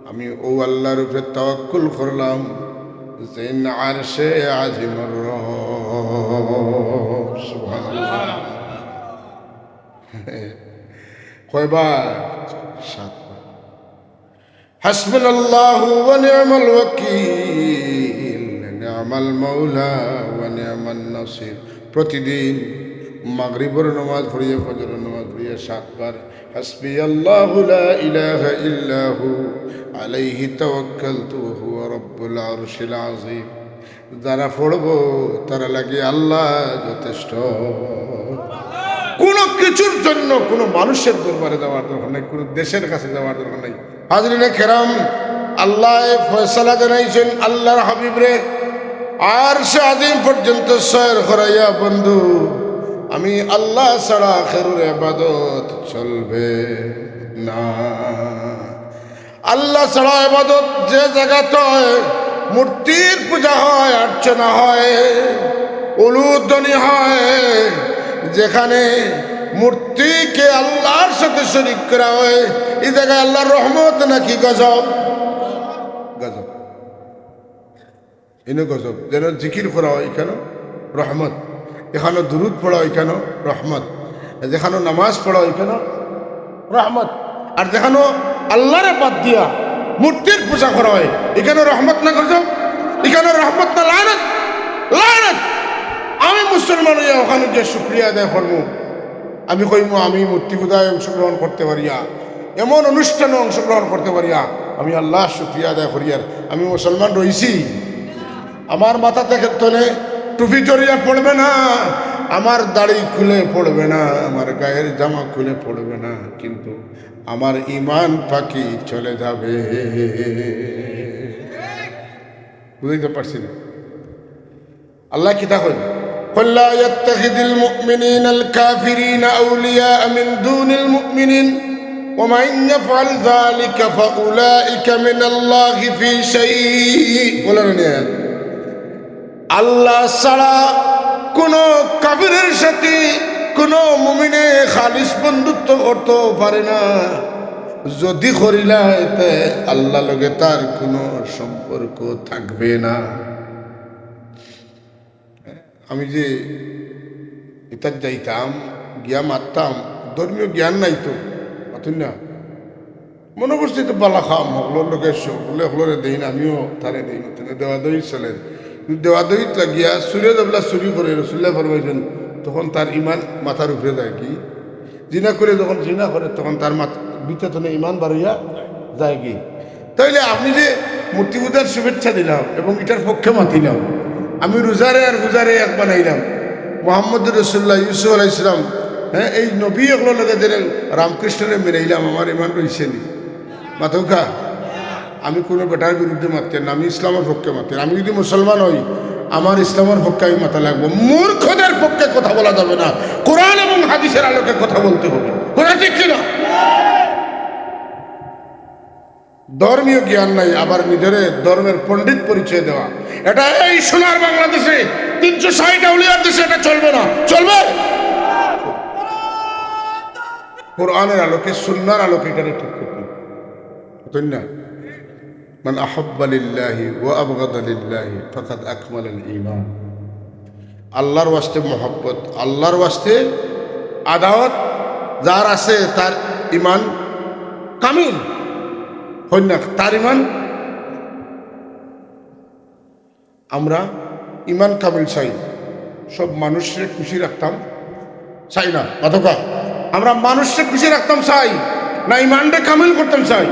আমি অউ আল্লাহর উপরে তাওয়াক্কুল করলাম, যেইন আরশে আজিমর রব। সুবহানাল্লাহ। কয়বার? সাতবার। حسبنا الله ونعم الوكيل، نعم المولى ونعم النصير। প্রতিদিন মাগরিবর নামাজ পড়িয়া, ফজরর নামাজ পড়িয়া সাতবার, حسبي الله لا إله إلا هو عليه توكلت وهو رب العرش العظيم। যারা পড়বো, তারা লাগি আল্লাহ যথেষ্ট। কোনো কিছুর জন্য কোনো মানুষের দরবারে যাওয়ার দরকার নাই, কোনো দেশের কাছে যাওয়ার দরকার নাই। হাজিরিনে কেরাম, আল্লায় ফয়সালা জানাইছইন আল্লাহর হাবিবরে আরশে আজিম পর্যন্ত সয়র করাইয়া, বন্ধু, আমি আল্লাহ ছাড়া কেউর ইবাদত চলবে না। আল্লাহ ছাড়া ইবাদত যে জাগাত হয়, মূর্তির পূজা হয়, অর্চনা হয়, উলুধ্বনি হয়, যেখানে মূর্তিকে আল্লাহর সাথে শরিক করা হয়, ই জাগায় আল্লাহর রহমত নাকি গজব? গজব। ইনো গজব। যেন জিকির করা হয়, ইখানো রহমত। যেখানো দুরুদ পড়া হয়, ইখানো রহমত। যেখানো নামাজ পড়া হয়, ইখানো রহমত। আর যেখানো আল্লাহরে বাদ দিয়া মূর্তির পূজা করা হয়, ইখানো রহমত না গজব? ইখানো রহমত না লানত? লানত। আমি মুসলমান অইয়া ওখানো গিয়া শুকরিয়া আদায় করমু। আমি কইমু, আমি মূর্তি পূজায় অংশগ্রহণ করতে পারিয়া, এমন অনুষ্ঠানে অংশগ্রহণ করতে পারিয়া আমি আল্লাহর শুকরিয়া আদায় করিয়ার আমি মুসলমান রইছি। আমার মাথা থেকে তনে টুপি ঝরিয়া পড়বে না, আমার দাড়ি খুলে পড়বে না, আমার গায়ের জামা খুলে পড়বে না, কিন্তু আমার ইমান পাখি চলে যাবে। বুঝাইতে পারছি না? আল্লায় কিতা কইন? قل لا يتخذ المؤمنون الكافرين أولياء من دون المؤمنين। ومن يفعل ذلك فأولئك من الله في شيء। বলেন না, আল্লাহ ছাড়া কোনো কাফিরের সাথে কোনো মুমিনে খালিস বন্ধুত্ব করতে পারে না। যদি করিলায়, তে আল্লাহ লগে তার কোনো সম্পর্ক থাকবে না। আমি যে ইতাত যাইতাম, গিয়া মাততাম, ধর্মীয় জ্ঞান নাই তো, মাতুন না। মনে করছি তো বালা কাম, হকলর লগে স-, হকলে হকলরে দেইন, আমিও তারে দেইন, তেনে দেওয়া দেওয়ি চলের। কিন্তু দেওয়া দেওয়িত লাগিয়া চুরে যেবলা চুরি করে, রসুল্লায় ফরমাইছইন, তখন তার ইমান মাথার উপরে যায়গি। জিনা করে যখন জিনা করে, তখন তার মাথ-, ভিতর তনে ইমান বারইয়া যায়গি। তাইলে আপনি যে মূর্তি পূজার শুভেচ্ছা দিলাম এবং ইটার পক্ষে মাতিলাম, আমি রোজারে আর পূজারে এক বানাইলাম, মোহাম্মদুর রসুল্লাহ, ইউসুফ আলাইহিস সালাম, হ্যাঁ, এই নবী অকলর লগে যে রামকৃষ্ণরে মিলাইলাম, আমার ইমান রইছে নি? মাতউক্কা। আমি কোনো বেটার বিরুদ্ধে মাততে না, আমি ইসলামর পক্ষে মাততে। আমি যদি মুসলমান হই, আমার ইসলামর পক্ষে আমি মাতা লাগবো, মূর্খদের পক্ষে কথা বলা যাবে না। কোরআন এবং হাদিসের আলোকে কথা বলতে হবে। কথা ঠিক কিনা? ধর্মীয় জ্ঞান নাই, আবার নিজরে ধর্মের পণ্ডিত পরিচয় দেওয়া, এটা এই সোনার বাংলাদেশে, তিনশো ষাট আউলিয়ার দেশে এটা চলবে না। চলবে? কোরআনের আলোকে, সুন্নার আলোকে এটারে ঠিক করতে হবে। তাই না? মান আহাব্বা লিল্লাহি ওয়া আবগাদা লিল্লাহি ফাকাদ আকমালাল ঈমান। আল্লাহর ওয়াস্তে মহব্বত, আল্লাহর ওয়াস্তে আদাওয়াত যার আছে, তার ইমান কামিল। হয় না? তার ইমান, আমরা ইমান কামিল চাই, সব মানুষরে খুশি রাখতাম চাই না। মাতউক্কা, আমরা মানুষরে খুশি রাখতাম চাই না ইমানরে কামিল করতাম চাই?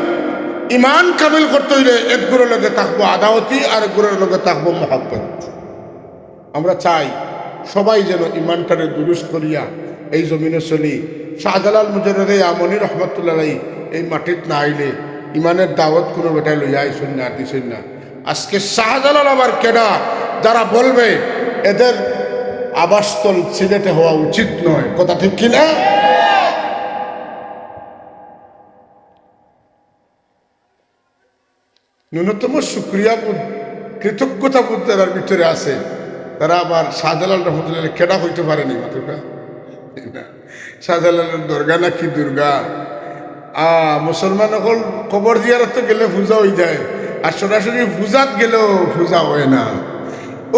ইমান কামিল করতে হইলে এক গুরুর লগে থাকবো আদাওয়াতি, আর এক গুরুর লগে থাকবো মহব্বত। আমরা চাই সবাই যেন ইমানটারে দুরুস্ত করিয়া এই জমিনো চলি। শাহজালাল মুজাররদে ইয়ামনি রহমতুল্লাহ আলাইহি এই মাটিত না আইলে ইমানের দাওয়াত কোনো বেটায় লইয়া আইছইন না, দিছইন না। আজকে শাহজালাল আবার কেডা, যারা বলবে এদের আবাসস্থল সিলেটে হওয়া উচিত নয়? কথা ঠিক কিনা? ন্যূনতম শুকরিয়া বোধ, কৃতজ্ঞতা বোধ যারার ভিতরে আছে, তারা আবার শাহজালাল রহমতুল্লাহ আলাইহি কেডা হইতে পারে নি? মাতউক্কা। শাহজালালর দরগা নাকি দুর্গা? আ, মুসলমান অকল কবর জিয়ারত গেলে পূজা হই যায়, আর সরাসরি পূজাত গেলেও পূজা হয় না।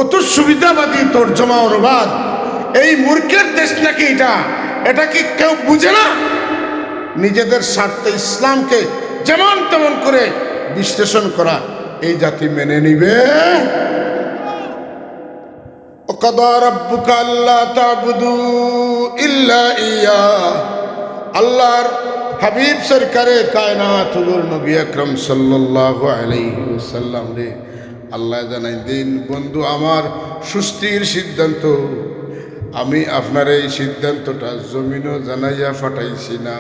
অত সুবিধাবাদী তর্জমা অনুবাদ। এই মূর্খের দেশ নাকি এটা? এটা কি কেউ বুঝে না? নিজেদের স্বার্থে ইসলামকে যেমন তেমন করে বিশ্লেষণ করা এই জাতি মেনে নিবে? ওয়াকাদা রাব্বুকা আল্লা তা'বুদু ইল্লা ইয়্যাহ। আল্লাহর হাবিব সরকারে কায়নাত হুজুর নবী আকরাম সাল্লাল্লাহু আলাইহি ওয়াসাল্লামরে আল্লায় জানাই দিন, বন্ধু আমার, সুস্থির সিদ্ধান্ত। আমি আপনারে এই সিদ্ধান্তটা জমিনো জানাইয়া পাঠাইছি না,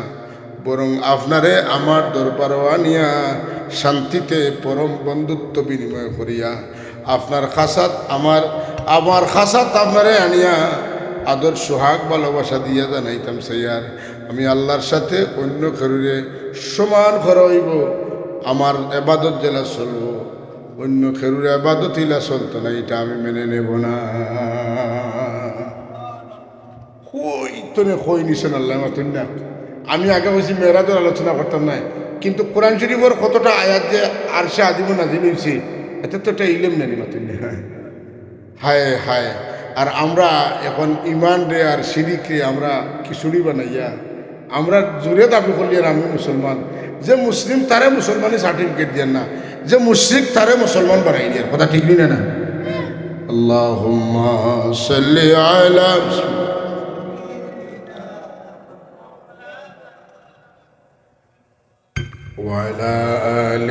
বরং আপনারে আমার দরবারো আনিয়া শান্তিতে পরম বন্ধুত্ব বিনিময় করিয়া আপনার খাসাত আমার, আমার খাসাত আপনারে আনিয়া আদর সোহাগ ভালোবাসা দিয়া জানাইতাম চাইয়ার। আমি আল্লাহর সাথে অন্য কেউরে সমান করা অইবো, আমার এবাদত যেলা চলবো, অন্য কেউর এবাদত ইলা চলতো না, ইটা আমি মেনে নেব না। কই তনে কই নিছেন আল্লায়, মাতইন না। আমি আগে কইছি মেরাজর আলোচনা করতাম নায়, কিন্তু কোরআন শরীফর কতটা আয়াত যে আরশে আজিমো নাজিল অইছে, এতে তো একটা ইলম নানি, মাতইন না। হায় হায়, আর আমরা এখন ইমানরে আর শিরিকরে আমরা খিচুড়ি বানাইয়া আমরা জোরে দাবি করলিয়ার আমি মুসলমান। যে মুসলিম তারে মুসলমানি certificate দিয়ার না, যে মুশরিক তারে মুসলমান বানাই দিয়ার। কথা ঠিক নি না? আল্লাহুম্মা সাল্লি আলা وعلى آل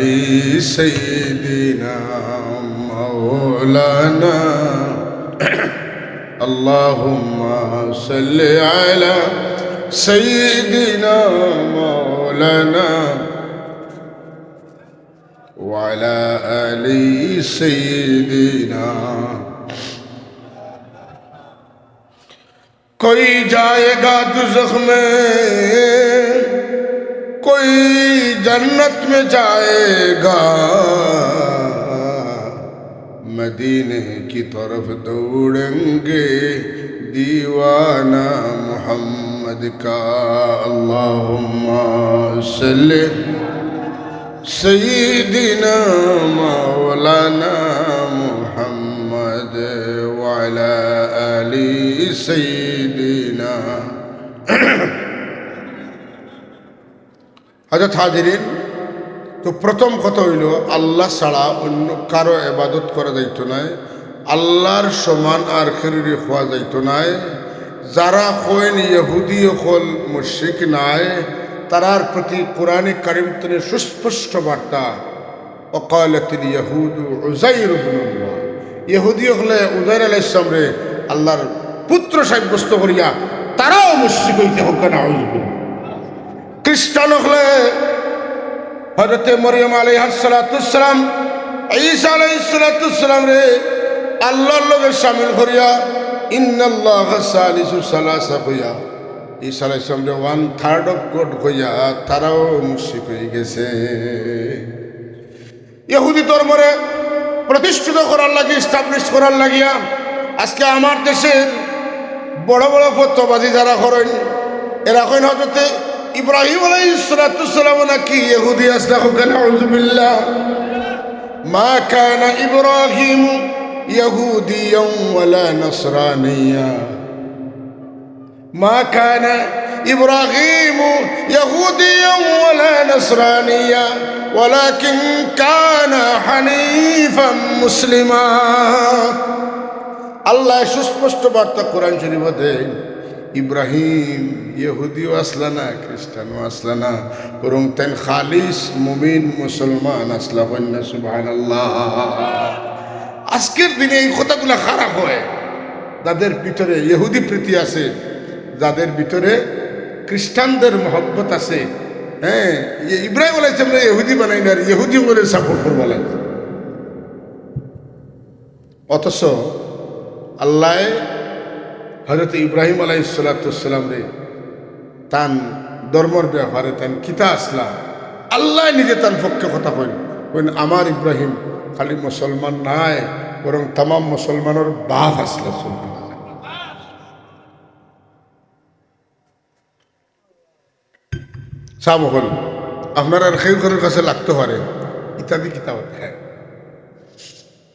سيدنا مولانا. اللهم صل على سيدنا مولانا وعلى آل سيدنا. کوئی جائے گا دوزخ میں، کوئی جنت میں جائے گا، مدینے کی طرف دوڑیں گے دیوانہ محمد کا۔ اللہم صل سیدنا مولانا محمد وعلی آل سیدنا হযরত হাজিরিন, তো প্রথম কথা অইলো, আল্লাহ ছাড়া অইন্য কারো ইবাদত করা যাইতো নায়, আল্লাহর সমান আর কেউরে কওয়া যাইতো নায়। যারা কইন ইহুদি অকল মুশরিক নায়, তারার প্রতি কোরআনে কারীম তনে সুস্পষ্ট বার্তা, وقالت اليهود عزير ابن الله। ইহুদি অকলে উজাইর আলাইহিস সালামরে আল্লাহর পুত্র সাব্যস্ত করিয়া তারাও মুশরিক অইতে হক না, নাউজুবিল্লাহ। খ্রিস্টান অকলে হযরতে মরিয়ম আলাইহাস সালাতু ওয়াস সালাম, ঈসা আলাইহিস সালাতু ওয়াস সালামরে আল্লাহর লগে শামিল করিয়া ইন্নাল্লাহা সালিসু সালাসা কইয়া, ঈসা আলাইহিস সালামরে one third of God কইয়া তারাও মুশরিক অইগেছে। ইহুদি ধর্মরে প্রতিষ্ঠিত করার লাগি, establish করার লাগিয়া আজকে আমার দেশের বড় বড় ফতোয়াবাজি যারা করইন, এরা কইন হযরতে ইব্রাহিম আলাইহিস সালাতু ওয়াস সালাম নাকি ইহুদি আছলা, কউক্কা নাউজুবিল্লাহ। ما كان إبراهيم يهوديا ولا نصرانيا। ما كان إبراهيم يهوديا ولا نصرانيا ولكن كان حنيفا مسلما। আল্লায় সুস্পষ্ট বার্তা কোরআন শরীফো দেইন, ইব্রাহিম ইহুদিও আছলা না, খ্রিস্টানও আছলা না, বরং তাইন খালিস মুমিন মুসলমান আছলা। কইন না সুবহানাল্লাহ। আজকের দিনে এই কথাগুলা কারা কয়? যাদের ভিতরে ইহুদি প্রীতি আছে, যাদের ভিতরে খ্রিস্টানদের মহব্বত আছে, হ্যাঁ, ইয়ে ইব্রাহিম আলাইহিস সালামরে ইহুদি বানাইন আর ইহুদি অকলরে support করবা লাগে। অথচ আল্লায় হযরত ইব্রাহিম আলাইহিস সালাতু ওয়াস সালামরে তান ধর্মর ব্যাপারে তান কিতা আছলা, আল্লায় নিজে তান পক্ষে কথা কইন, কইন, "আমার ইব্রাহিম খালি মুসলমান নায়, বরং তামাম মুসলমানর বাপ আছলা।" সুবহানাল্লাহ। সাব অকল, আপনারার কেউ কেউর কাছে লাগতো পারে, ইতা দি কিতা অইতো নায়।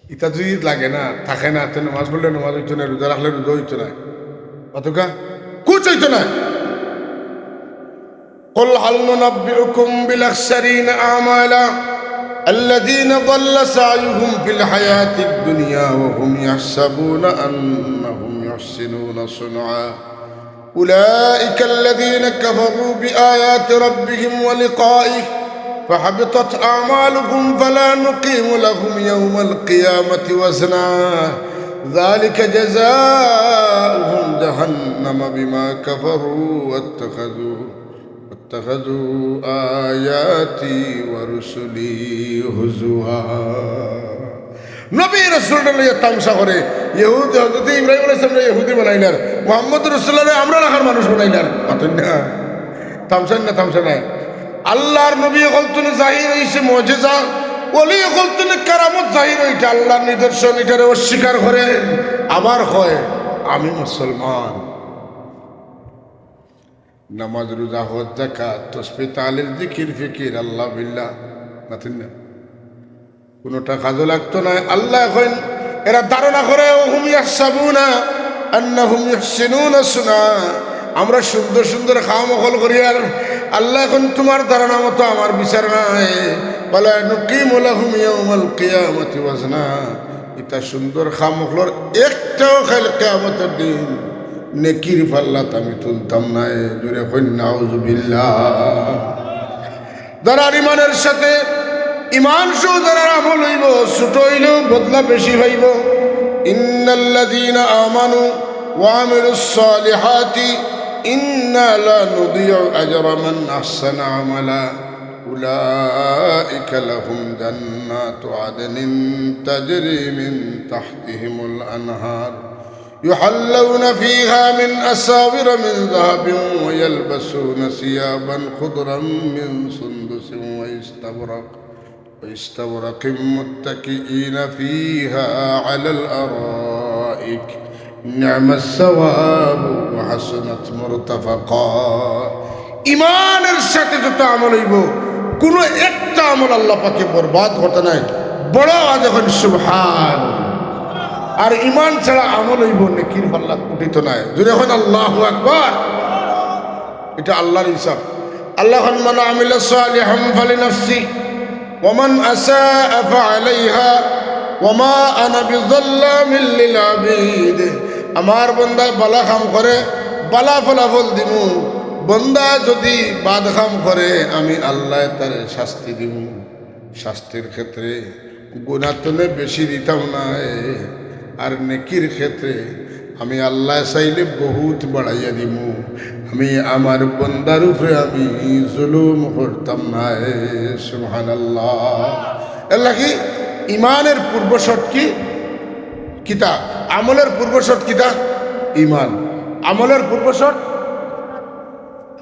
ইতা যদি লাগে না, থাকে না, তে নামাজ পড়লে নামাজ অইতো নায়, রোজা রাখলে রোজা অইতো নায়, অতকা কুছ অইতো নায়। قل هل ننبئكم بالأخسرين أعمالا الذين ضل سعيهم في الحياة الدنيا وهم يحسبون أنهم يحسنون صنعا أولئك الذين كفروا بآيات ربهم ولقائه فحبطت أعمالهم فلا نقيم لهم يوم القيامة وزنا ذلك جزاؤهم جهنم بما كفروا واتخذوا واتخذوا آياتي ورسلي هزوا। নবী রাসূলরে লইয়া তামশা করে, ইহুদি, হযরত ইব্রাহিম আলাইহিস সালামরে ইহুদি বানাইলার, মুহাম্মদ রাসূলুল্লাহরে আমরার লাখান মানুষ বানাইলার। মাতইন না, তামশা না, তামশা নায়। আল্লাহর নবী অকল তনে জাহির অইছে মুজিজা, ওলি অকল তনে কারামত জাহির অইছে, আল্লাহর নিদর্শন, ইটারে অস্বীকার করে, আবার কয়, "আমি মুসলমান।" নামাজ, রোজা, হজ, যাকাত, তসবিহ, তাহলিল, জিকির, ফিকির, আল্লাহ, বিল্লাহ, মাতইন না। কুনুটা কাজো লাগতো নায়। আল্লায় কইন, এরা ধারণা করে, وهم يحسبون أنهم يحسنون صنعا। আমরা সুন্দর সুন্দর কাম অকল করিয়ার, আল্লায় কইন, তুমার ধারণা মতো আমার বিচার নায়। ولا نقيم لهم يوم القيامة وزنا। ইতা সুন্দর কাম অকলর একটাও কাইল কিয়ামতর দিন নেকির পাল্লাত আমি তুলতাম নায়। জোরে কইন, নাউজুবিল্লাহ। যারার ইমানের সাথে, ইমান সহ যারার আমল অইবো, ছোট অইলেও বদলা বেশি পাইবো। إن الذين آمنوا وعملوا الصالحات إنا لا نضيع أجر من أحسن عملا أولئك لهم جنات عدن تجري من تحتهم الأنهار يحلون فيها من أساور من ذهب ويلبسون ثيابا خضرا من سندس واستبرق واستبرق متكئين فيها على الأرائك نعم الثواب وحسنت مرتفقا। ইমানের সাথে যত আমল অইবো, কুনু একটা আমল আল্লাহ পাকে বরবাদ করতা নায়। বড় আওয়াজে কইন সুবহান। আর ইমান ছাড়া আমল অইবো, নেকির পাল্লাত উঠিতো নায়। জোরে কইন আল্লাহু আকবার। ইটা আল্লাহর হিসাব। আল্লায় কইন, من عمل صالحا فلنفسه ومن أساء فعليها وما أنا بظلام للعبيد। আমার বন্দায় বালা কাম করে, বালা ফলাফল দিমু। বন্দা যুদি বাদ কাম করে, আমি আল্লায় তারে শাস্তি দিমু। শাস্তির ক্ষেত্রে গুনাহ তনে বেশি দিতাম নায়, আর নেকির ক্ষেত্রে আমি আল্লায় চাইলে বহুত বাড়াইয়া দিমু। আমি আমার বন্দার উপরে আমি জুলুম করতাম নায়। সুবহানাল্লাহ। এরলাগি ইমানের পূর্ব শর্ত কি? কিতা? আমলের পূর্ব শর্ত কিতা? ইমান। আমলের পূর্ব শর্ত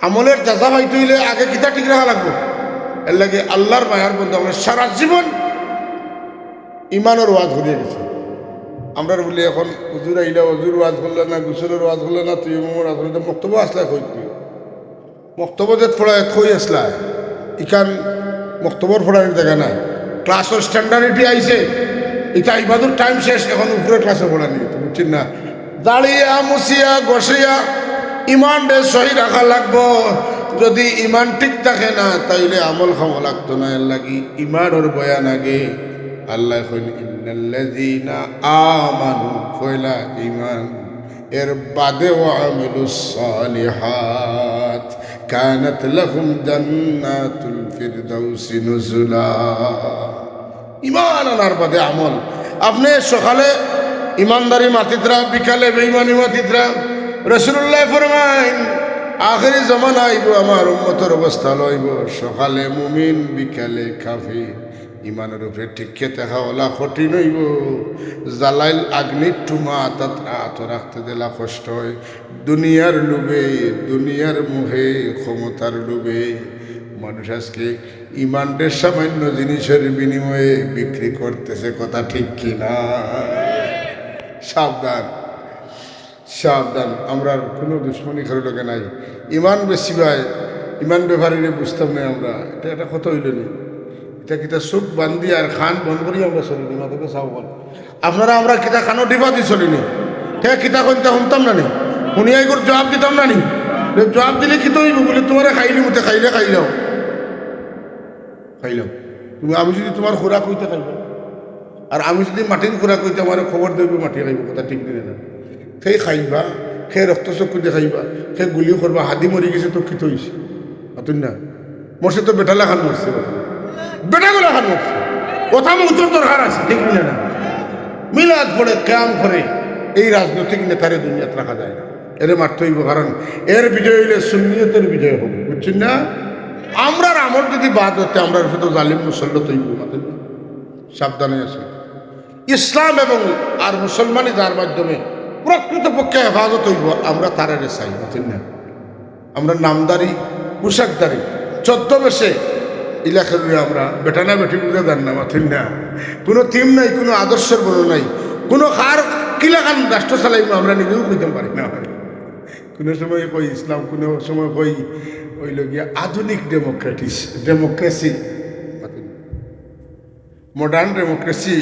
আমলের জাযা পাইতে অইলে আগে কিতা ঠিক রাখা লাগবো? এরলাগি আল্লাহর মায়ার বন্দা অকলে সারা জীবন ইমানর ওয়াজ করিয়া গেছে। আমরারে বুলে অখন হুজুর আইলা, হুজুর ওয়াজ করলা না, গোসলর ওয়াজ করলা না, তায়াম্মুমর ওয়াজ করলা না, মক্তবো আছলায় কই তুমি? মক্তবো যে পড়ায় কই আছলায়? ইখান মক্তবর পড়ানির জাগা নায়, ক্লাসর standard ইটি আইছে, ইটা ইবাদর time শেষ, অখন উপরে ক্লাসে পড়ানি, বুঝছইন না? জাড়িয়া, মুছিয়া, ঘষিয়া ইমানরে সহি রাখা লাগবো। যুদি ইমান ঠিক থাকে না, তাইলে আমল কামো লাগতো না। এরলাগি ইমানর বয়ান আগে। আল্লায় কইন, إن الذين آمنوا, পয়লা ইমান, এর বাদে وعملوا الصالحات كانت لهم جنات الفردوس نزلا। ইমান আনার বাদে আমল। আপনে সকালে ইমানদারি মাতিতরা, বিকালে বেইমানি মাতিতরা। রাসুলুল্লায় ফরমাইন, আখেরি জমানা আইবো, আমার উম্মতর অবস্থা অইবো, সকালে মুমিন, বিকালে কাফির। ইমানর উপরে টিকিয়া থাকা অলা কঠিন অইবো। জ্বালাইল আগ্নির টুমা আতাত আতো রাখতে যেলা কষ্ট অয়। দুনিয়ার লোভে, দুনিয়ার মোহে, ক্ষমতার লোভে মানুষ আজকে ইমানরে সামান্য জিনিসর বিনিময়ে বিক্রি করতেছে, কথা ঠিক কি না? সাবধান, সাবধান, আমরার কুনু দুশমনি কারো লগে নাই। ইমান বেচিবায়, ইমান বেপারীরে বুঝতাম নায় আমরা, ইটা একটা কথা অইলো নি? ইটা কিতা চউখ বান্ধি আর কান বন্ধ করি আমরা চলি নি? মাতইন চাও বল। আপনারা আমরা কিতা কানো ডিবা দি চলি নি? হে কিতা কইন তা হুনতাম না নি? হুনিয়া ইগুর জুয়াব দিতাম না নি? তে জুয়াব দিলে কিতা অইবো? বুলে, তুমারে খাইলিমু, তে খাইলে খাইলাও। খাইলাও। তুমি, আমি যুদি তুমার খুরাক অই তে খাইবা, আর আমি যুদি মাটির খুরাক অই তে আমারে খবর দেইবো, মাটি খাইবো, কথা ঠিক নি না? কে খাইবা, কে রক্ত চক্ষু দেখাইবা, কে গুলি করবা, হাদি মরি গেছে তো কিতা অইছে? মাতইন না। মরছে তো বেটা লাখান মরছে, বেটা গো লাখান মরছে। কথা মৌতর দরকার আছে, ঠিক নি না? মিলাদ পড়ে, কিয়াম করে, এই রাজনৈতিক নেতারে দুনিয়াত রাখা যায় না। এরে মারতে অইবো, কারণ এর বিজয় অইলে সুন্নিয়তের বিজয় অইবো, বুঝছইন না? আমরার আমল যুদি বাদ অয় তে আমরার উপরে তো জালিম মুসল্লত অইবো, মাতইন না। সাবধানে আছে। ইসলাম এবং আর মুসলমানি যার মাধ্যমে প্রকৃতপক্ষে হেফাজত অইবো, আমরা তারারে চাই, মাতইন না। আমরা নামদারি, পোশাকদারি, ছদ্মবেশে ইলাকার লইয়া আমরা বেটা না বেটি বুঝা যার না, মাতইন না। কুনু theme নাই, কুনু আদর্শর বড় নাই, কুনু কার কিলাখান রাষ্ট্র চালাইমু আমরা নিজেও কইতাম পারি না। কুনু সময় কই ইসলাম, কুনু সময় কই অইলো গিয়া আধুনিক ডেমোক্রেটিস, ডেমোক্রেসি। মডার্ন ডেমোক্রেসি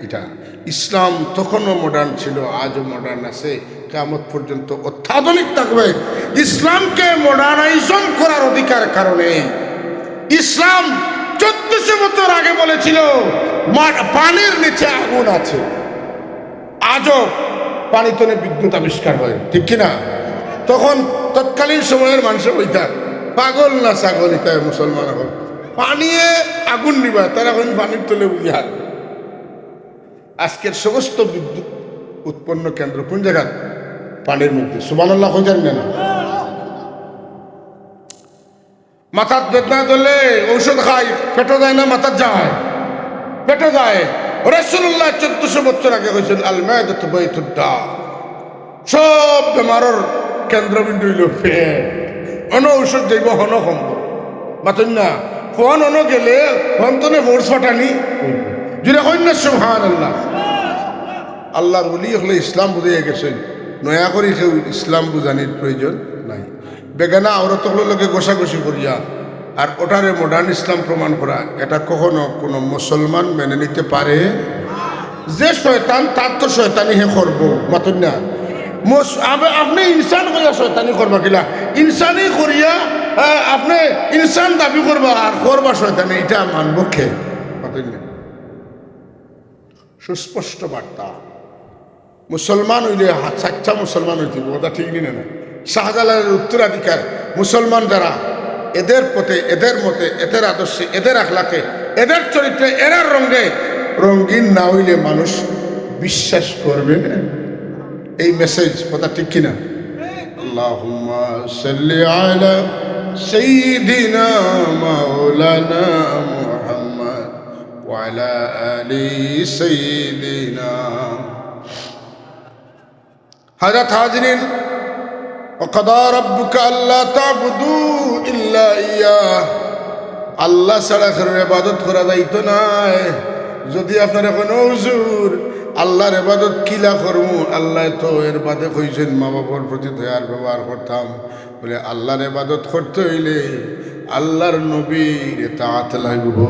ইটা। ইসলাম তখনও মডার্ন ছিল, আজও মডার্ন আছে, কিয়ামত পর্যন্ত অত্যাধুনিক থাকবে। ইসলামকে মডার্নাইজেশন করার অধিকার কারো নেই। ইসলাম চোদ্দশো বছর আগে বলেছিল, "মা-, পানির নিচে আগুন আছে।" আজও পানি তনে বিদ্যুৎ আবিষ্কার অয়, ঠিক কি না? তখন তৎকালীন সময়র মানষে কইতা, "পাগল না ছাগল, ইতায় মুসলমান অকল। পানিয়ে আগুন নিবা, তারা কইন পানির তলে বুঝি হাত।" আজকের সমস্ত বিদ্যুৎ উৎপন্ন কেন্দ্র কুন জাগাত? পানির মধ্যে। সুবহানাল্লাহ কইতাম না? মাথাত বেদনা ধরলে ঔষধ খাই, পেটো যায় না, মাথাত যায়, পেটো যায়। রাসূলুল্লাহ চোদ্দশো বছর আগে কইছইন, "আল মাদাতু বাইতুদ দাওয়া।" সব বেমারর কেন্দ্রবিন্দু অইলো পেট। অনো ঔষধ যাইবো, হনো কমবো। মাতইন না, ফোন অনো গেলে, ফোন তনে ফোর্স ফাটানি। জুরে কইন না সুবহানাল্লাহ। আল্লাহর ওলি অকলে ইসলাম বুঝাইয়া গেছইন, নয়া করি কেউ ইসলাম বুঝানির প্রয়োজন নাই। বেগানা আওরত অকলর লগে ঘষাঘষি করিয়া আর ওটারে মডার্ন ইসলাম প্রমাণ করা, এটা কখনো কোনো মুসলমান মেনে নিতে পারে? যে শয়তান, তার তো শয়তানি হে করবো, মাতইন না। মুস-, আবে-, আপনে ইনসান করিয়া শয়তানি করবা কিলা? ইনসানি করিয়া, আহ, আপনে ইনসান দাবি করবা আর করবা শয়তানি, এটা মানবো কে? মাতইন না। সুস্পষ্ট বার্তা। মুসলমান অইলে হা-, সাচ্চা মুসলমান অইতে অইবো, কথা ঠিক নি না? না, শাহজালালের উত্তরাধিকার মুসলমান যারা, এদের পথে, এদের মতে, এদের আদর্শে, এদের আখলাকে, এদের চরিত্রে, এরার রঙে রঙিন না অইলে মানুষ বিশ্বাস করবে না। এই মেসেজ, কথা ঠিক কি না? আল্লাহুম্মা সাল্লি আলা সাইয়্যিদিনা মাওলানা মুহাম্মদ ওয়া আলা আলি সাইয়্যিদিনা। হযরত হাজিরিন, ওয়া কাদা রাব্বুকা আল্লা তা'বুদু ইল্লা ইয়্যাহ, আল্লাহ ছাড়া কেউর ইবাদত করা যাইতো নায়। যদি আপনারে কইন, "ও হুজুর, আল্লাহর ইবাদত কিলা করমু?" আল্লায় তো এর বাদে কইছইন, "মা বাপর প্রতি দয়ার ব্যবহার করতাম।" বলে, আল্লাহর ইবাদত করতে অইলে আল্লাহর নবীর ইতাআত লাগবো।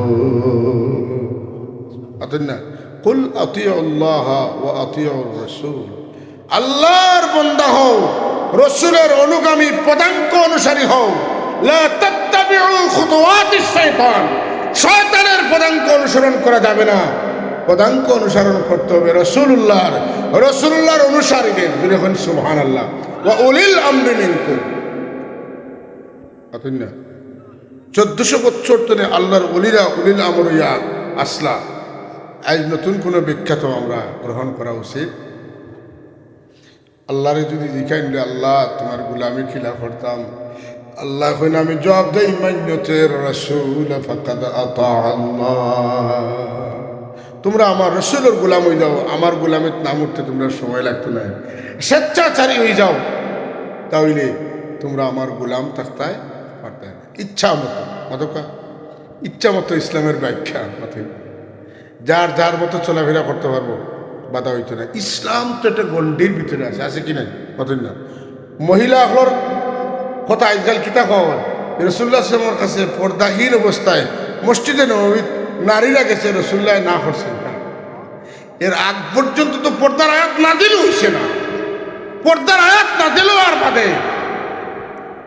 অতএব না, "কুল আতিউল্লাহা ওয়া আতিউর রাসূল।" আল্লাহর বন্দা হও, রসুলের অনুগামী, পদাঙ্ক অনুসারী হও। লা তাত্তাবিউ খুতুওয়াতিশ শাইতান, শয়তানের পদাঙ্ক অনুসরণ করা যাবে না। পদাঙ্ক অনুসরণ করতে হবে রসুলুল্লাহর, রসুলুল্লাহর অনুসারীদের। জুরে কইন সুবহানাল্লাহ। ওয়া উলিল আমরি মিনকুম। অতএব না, চোদ্দশো বছর ধরে আল্লাহর ওলিরা উলিল আমর অইয়া আসলা। আজ নতুন কোনো ব্যাখ্যা তো আমরা গ্রহণ করা উচিত। আল্লাহরে যদি জিকাইন যে, "আল্লাহ, তুমার গুলামি কিলা করতাম?" আল্লায় কইন, "আমি জবাব দেই, মান ইউতির রাসূল ফাকাদ আতা আল্লাহ।" তুমরা আমার রসুলর গুলাম অই যাও, আমার গুলামিত নামতে তুমরার সময় লাগতো নায়, স্বেচ্ছাচারী অই যাও, তা অইলে তুমরা আমার গুলাম থাকতায় পারতায় না। ইচ্ছা মতো, মাতকা, ইচ্ছা মতো ইসলামের ব্যাখ্যা, মাতকা। যার যার মতো চলাফেরা করতে পারবো, বাধা অইতো না। ইসলাম তো একটা গণ্ডির ভিতরে আছে, আছে কি নাই? মাতকা না। মহিলা অকলর কথা আজকাল কিতা খবর? রাসূলুল্লাহ সাল্লাল্লাহু আলাইহি ওয়াসাল্লামর কাছে পর্দাহীন অবস্থায় মসজিদে নববীত নারীরা গেছে, রাসূলুল্লাহ না করছেন না। এর আগ পর্যন্ত তো পর্দার আয়াত নাজিল অইছে না, পর্দার আয়াত নাজিল অওয়ার বাদে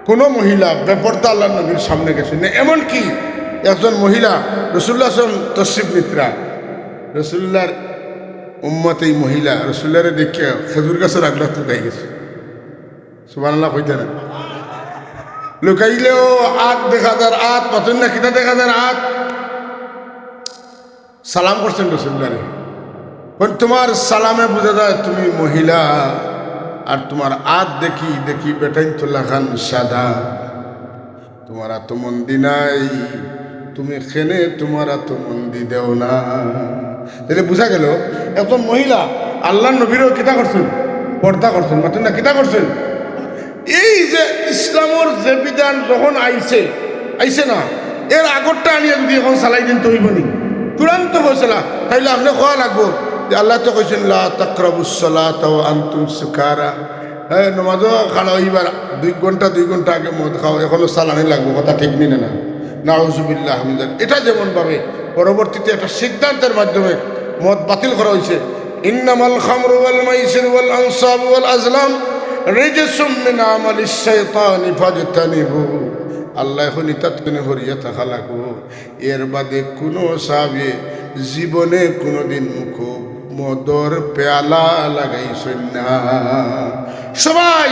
কোনো মহিলা বেপর্দা আল্লাহর নবীর সামনে গেছে না। এমনকি একজন মহিলা রাসূলুল্লাহ সাল্লাল্লাহু আলাইহি ওয়াসাল্লাম তশরিফ নিত্রা, রাসূলুল্লাহর উম্মত এই মহিলা রাসূলুল্লাহরে দেখিয়া খেজুর গাছর আগলাত লুকাই গেছে। সুবহানাল্লাহ কইতা না? লুকাইলেও আত দেখা যার, আত, মাতকা না, কিতা দেখা যার? আত। সালাম করছেন রাসূলুল্লাহরে। কইন, তুমার সালামে বুঝা যায় তুমি মহিলা, আর তুমার আত দেখি, দেখি বেটাইন্তর লাখান সাদা। তুমার আতো মন্দি নাই, তুমি কেনে তুমার আতো মন্দি দেও না? তাইলে বুঝা গেল, একজন মহিলা আল্লাহর নবীরও কিতা করছেন? পর্দা করছেন, মাতকা না, কিতা করছেন? এই যে ইসলামর যে বিধান যখন আইছে, আইছে না, এর আগরটা আনিয়া যদি এখন চালাই দেইন তো অইবো নি? চূড়ান্ত ফয়সালা। তাইলে আপনে কওয়া লাগবো যে আল্লায় তো কইছেন, "লা তাকরাবুস সালাতা ওয়া আনতুম সুকারা।" হ্যাঁ, নমাজও খাড়া অইবার দুই ঘন্টা, দুই ঘন্টা আগে মদ খাও, এখনো চালানি লাগবো, কথা ঠিক নি না? না, নাউজুবিল্লাহ মিন যালিক। এটা যেমন ভাবে পরবর্তীতে একটা সিদ্ধান্তের মাধ্যমে মদ বাতিল করা অইছে, "ইন্নামাল খামরু ওয়াল মাইসির ওয়াল আনসাব ওয়াল আজলাম রিজসুম মিন আমালিশ শাইতানি ফাজতানিবু।" আল্লায় কইন ইতা থাকি হরিয়া থাকা লাগবো। এর বাদে কুনু সাহাবী জীবনে কুনুদিন মুখো মদর পেয়ালা লাগাইছইন না। সবাই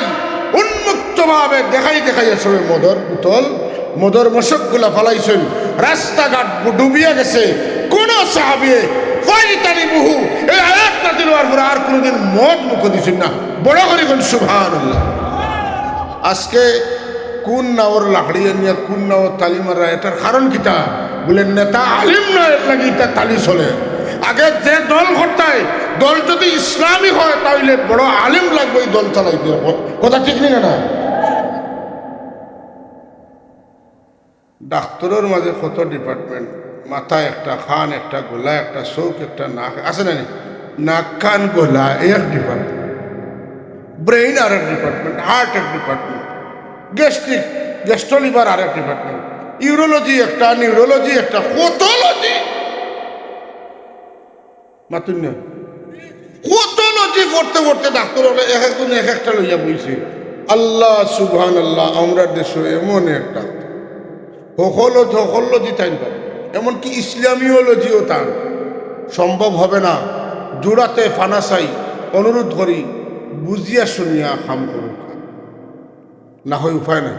উন্মুক্তভাবে দেখাই দেখাইয়া সবে মদর বোতল, মদর মশকগুলা ফালাইছইন। রাস্তাঘাট ডুবিয়া গেছে। কুনু সাহাবী ফাজতানিবুহু, এই আয়াত নাজিল অওয়ার পরে আর কুনুদিন মদ মুখো দিছইন না। বড় করি কইন সুবহানাল্লাহ। আজকে কুন নাওর লাকড়ি আনিয়া কুন নাওর তালি মারা, এটার কারণ কিতা? বলে, নেতা আলিম না, এর লাগি ইতা তালি চলে। আগে যে দল করতায়, দল যদি ইসলামী হয়, তাহলে বড় আলেম লাগবে এই দল চালাইতে। কথা ঠিক নি না? না, ডাক্তরর মাঝে কত ডিপার্টমেন্ট, মাথা একটা, কান একটা, গলা একটা, চোখ একটা, নাক, আছে না নি? নাক, কান, গলা এক ডিপার্টমেন্ট, ব্রেইন আরেক ডিপার্টমেন্ট, হার্ট এক ডিপার্টমেন্ট, গ্যাস্ট্রিক, গ্যাস্ট্রোলিভার আরেক ডিপার্টমেন্ট, ইউরোলজি একটা, নিউরোলজি একটা, কত লজি। মাতুন না। কত লজি পড়তে পড়তে ডাক্তর অকলে এক একজন এক একটা লইয়া বইছে। আল্লাহ সুবহানাল্লাহ, আমরার দেশো এমন এক ডাক্তর। হকল, হকল লজি তাইন পারে। এমনকি ইসলামীয় লজিও তান। সম্ভব হবে না। জুড়াতে ফানা চাই, অনুরোধ করি, বুঝিয়া শুনিয়া কাম করুক। না হয় উপায় নাই।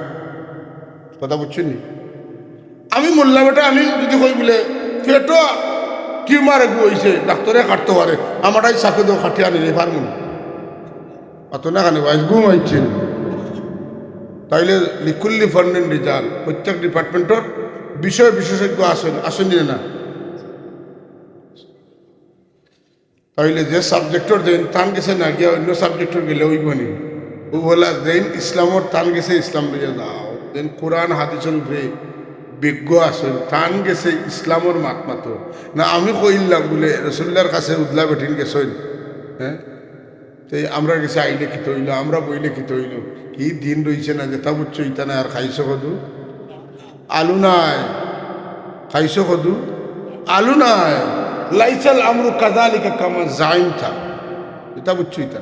কথা বুঝছইন নি? আমি মোল্লা বেটা, আমি যদি কই বুলে পেটো টিউমার এগু অইছে, ডাক্তরে কাটতো পারে, আমাটাই চাকু দেও, কাটিয়া নিলে পারমু না। অত না কেন ভাই, ঘুম আইছে নি? তাইলে লিকুল্লি ফান্নিন রিজাল, প্রত্যেক ডিপার্টমেন্টর বিষয় বিশেষজ্ঞ আছইন, আছইন নি না? তাইলে যে সাবজেক্টর যেইন তান গেছে না গিয়া অন্য সাবজেক্টর গেলে অইবো নি? ও বলা যেইন ইসলামর তান গেছে ইসলাম লইয়া যাও, যেইন কোরআন হাদিসর উপরে বিজ্ঞ আছইন তান গেছে ইসলামর মাত মাতো। না আমি কইলাম বুলে রসুল্লার কাছে উদলা বেটিন গেছইন, হ্যাঁ, তে আমরার গেছে আইলে কিতা অইলো, আমরা বইলে কিতা অইলো? কি দিন রইছে না, যেটা বুঝছো ইটা নাই, আর খাইছো কদু? আলু নাই, খাইছো কদু? আলু নাই। লাইসাল আমরু কাযালিকা কামা জাইমতা। ইটা বুঝছো ইটা?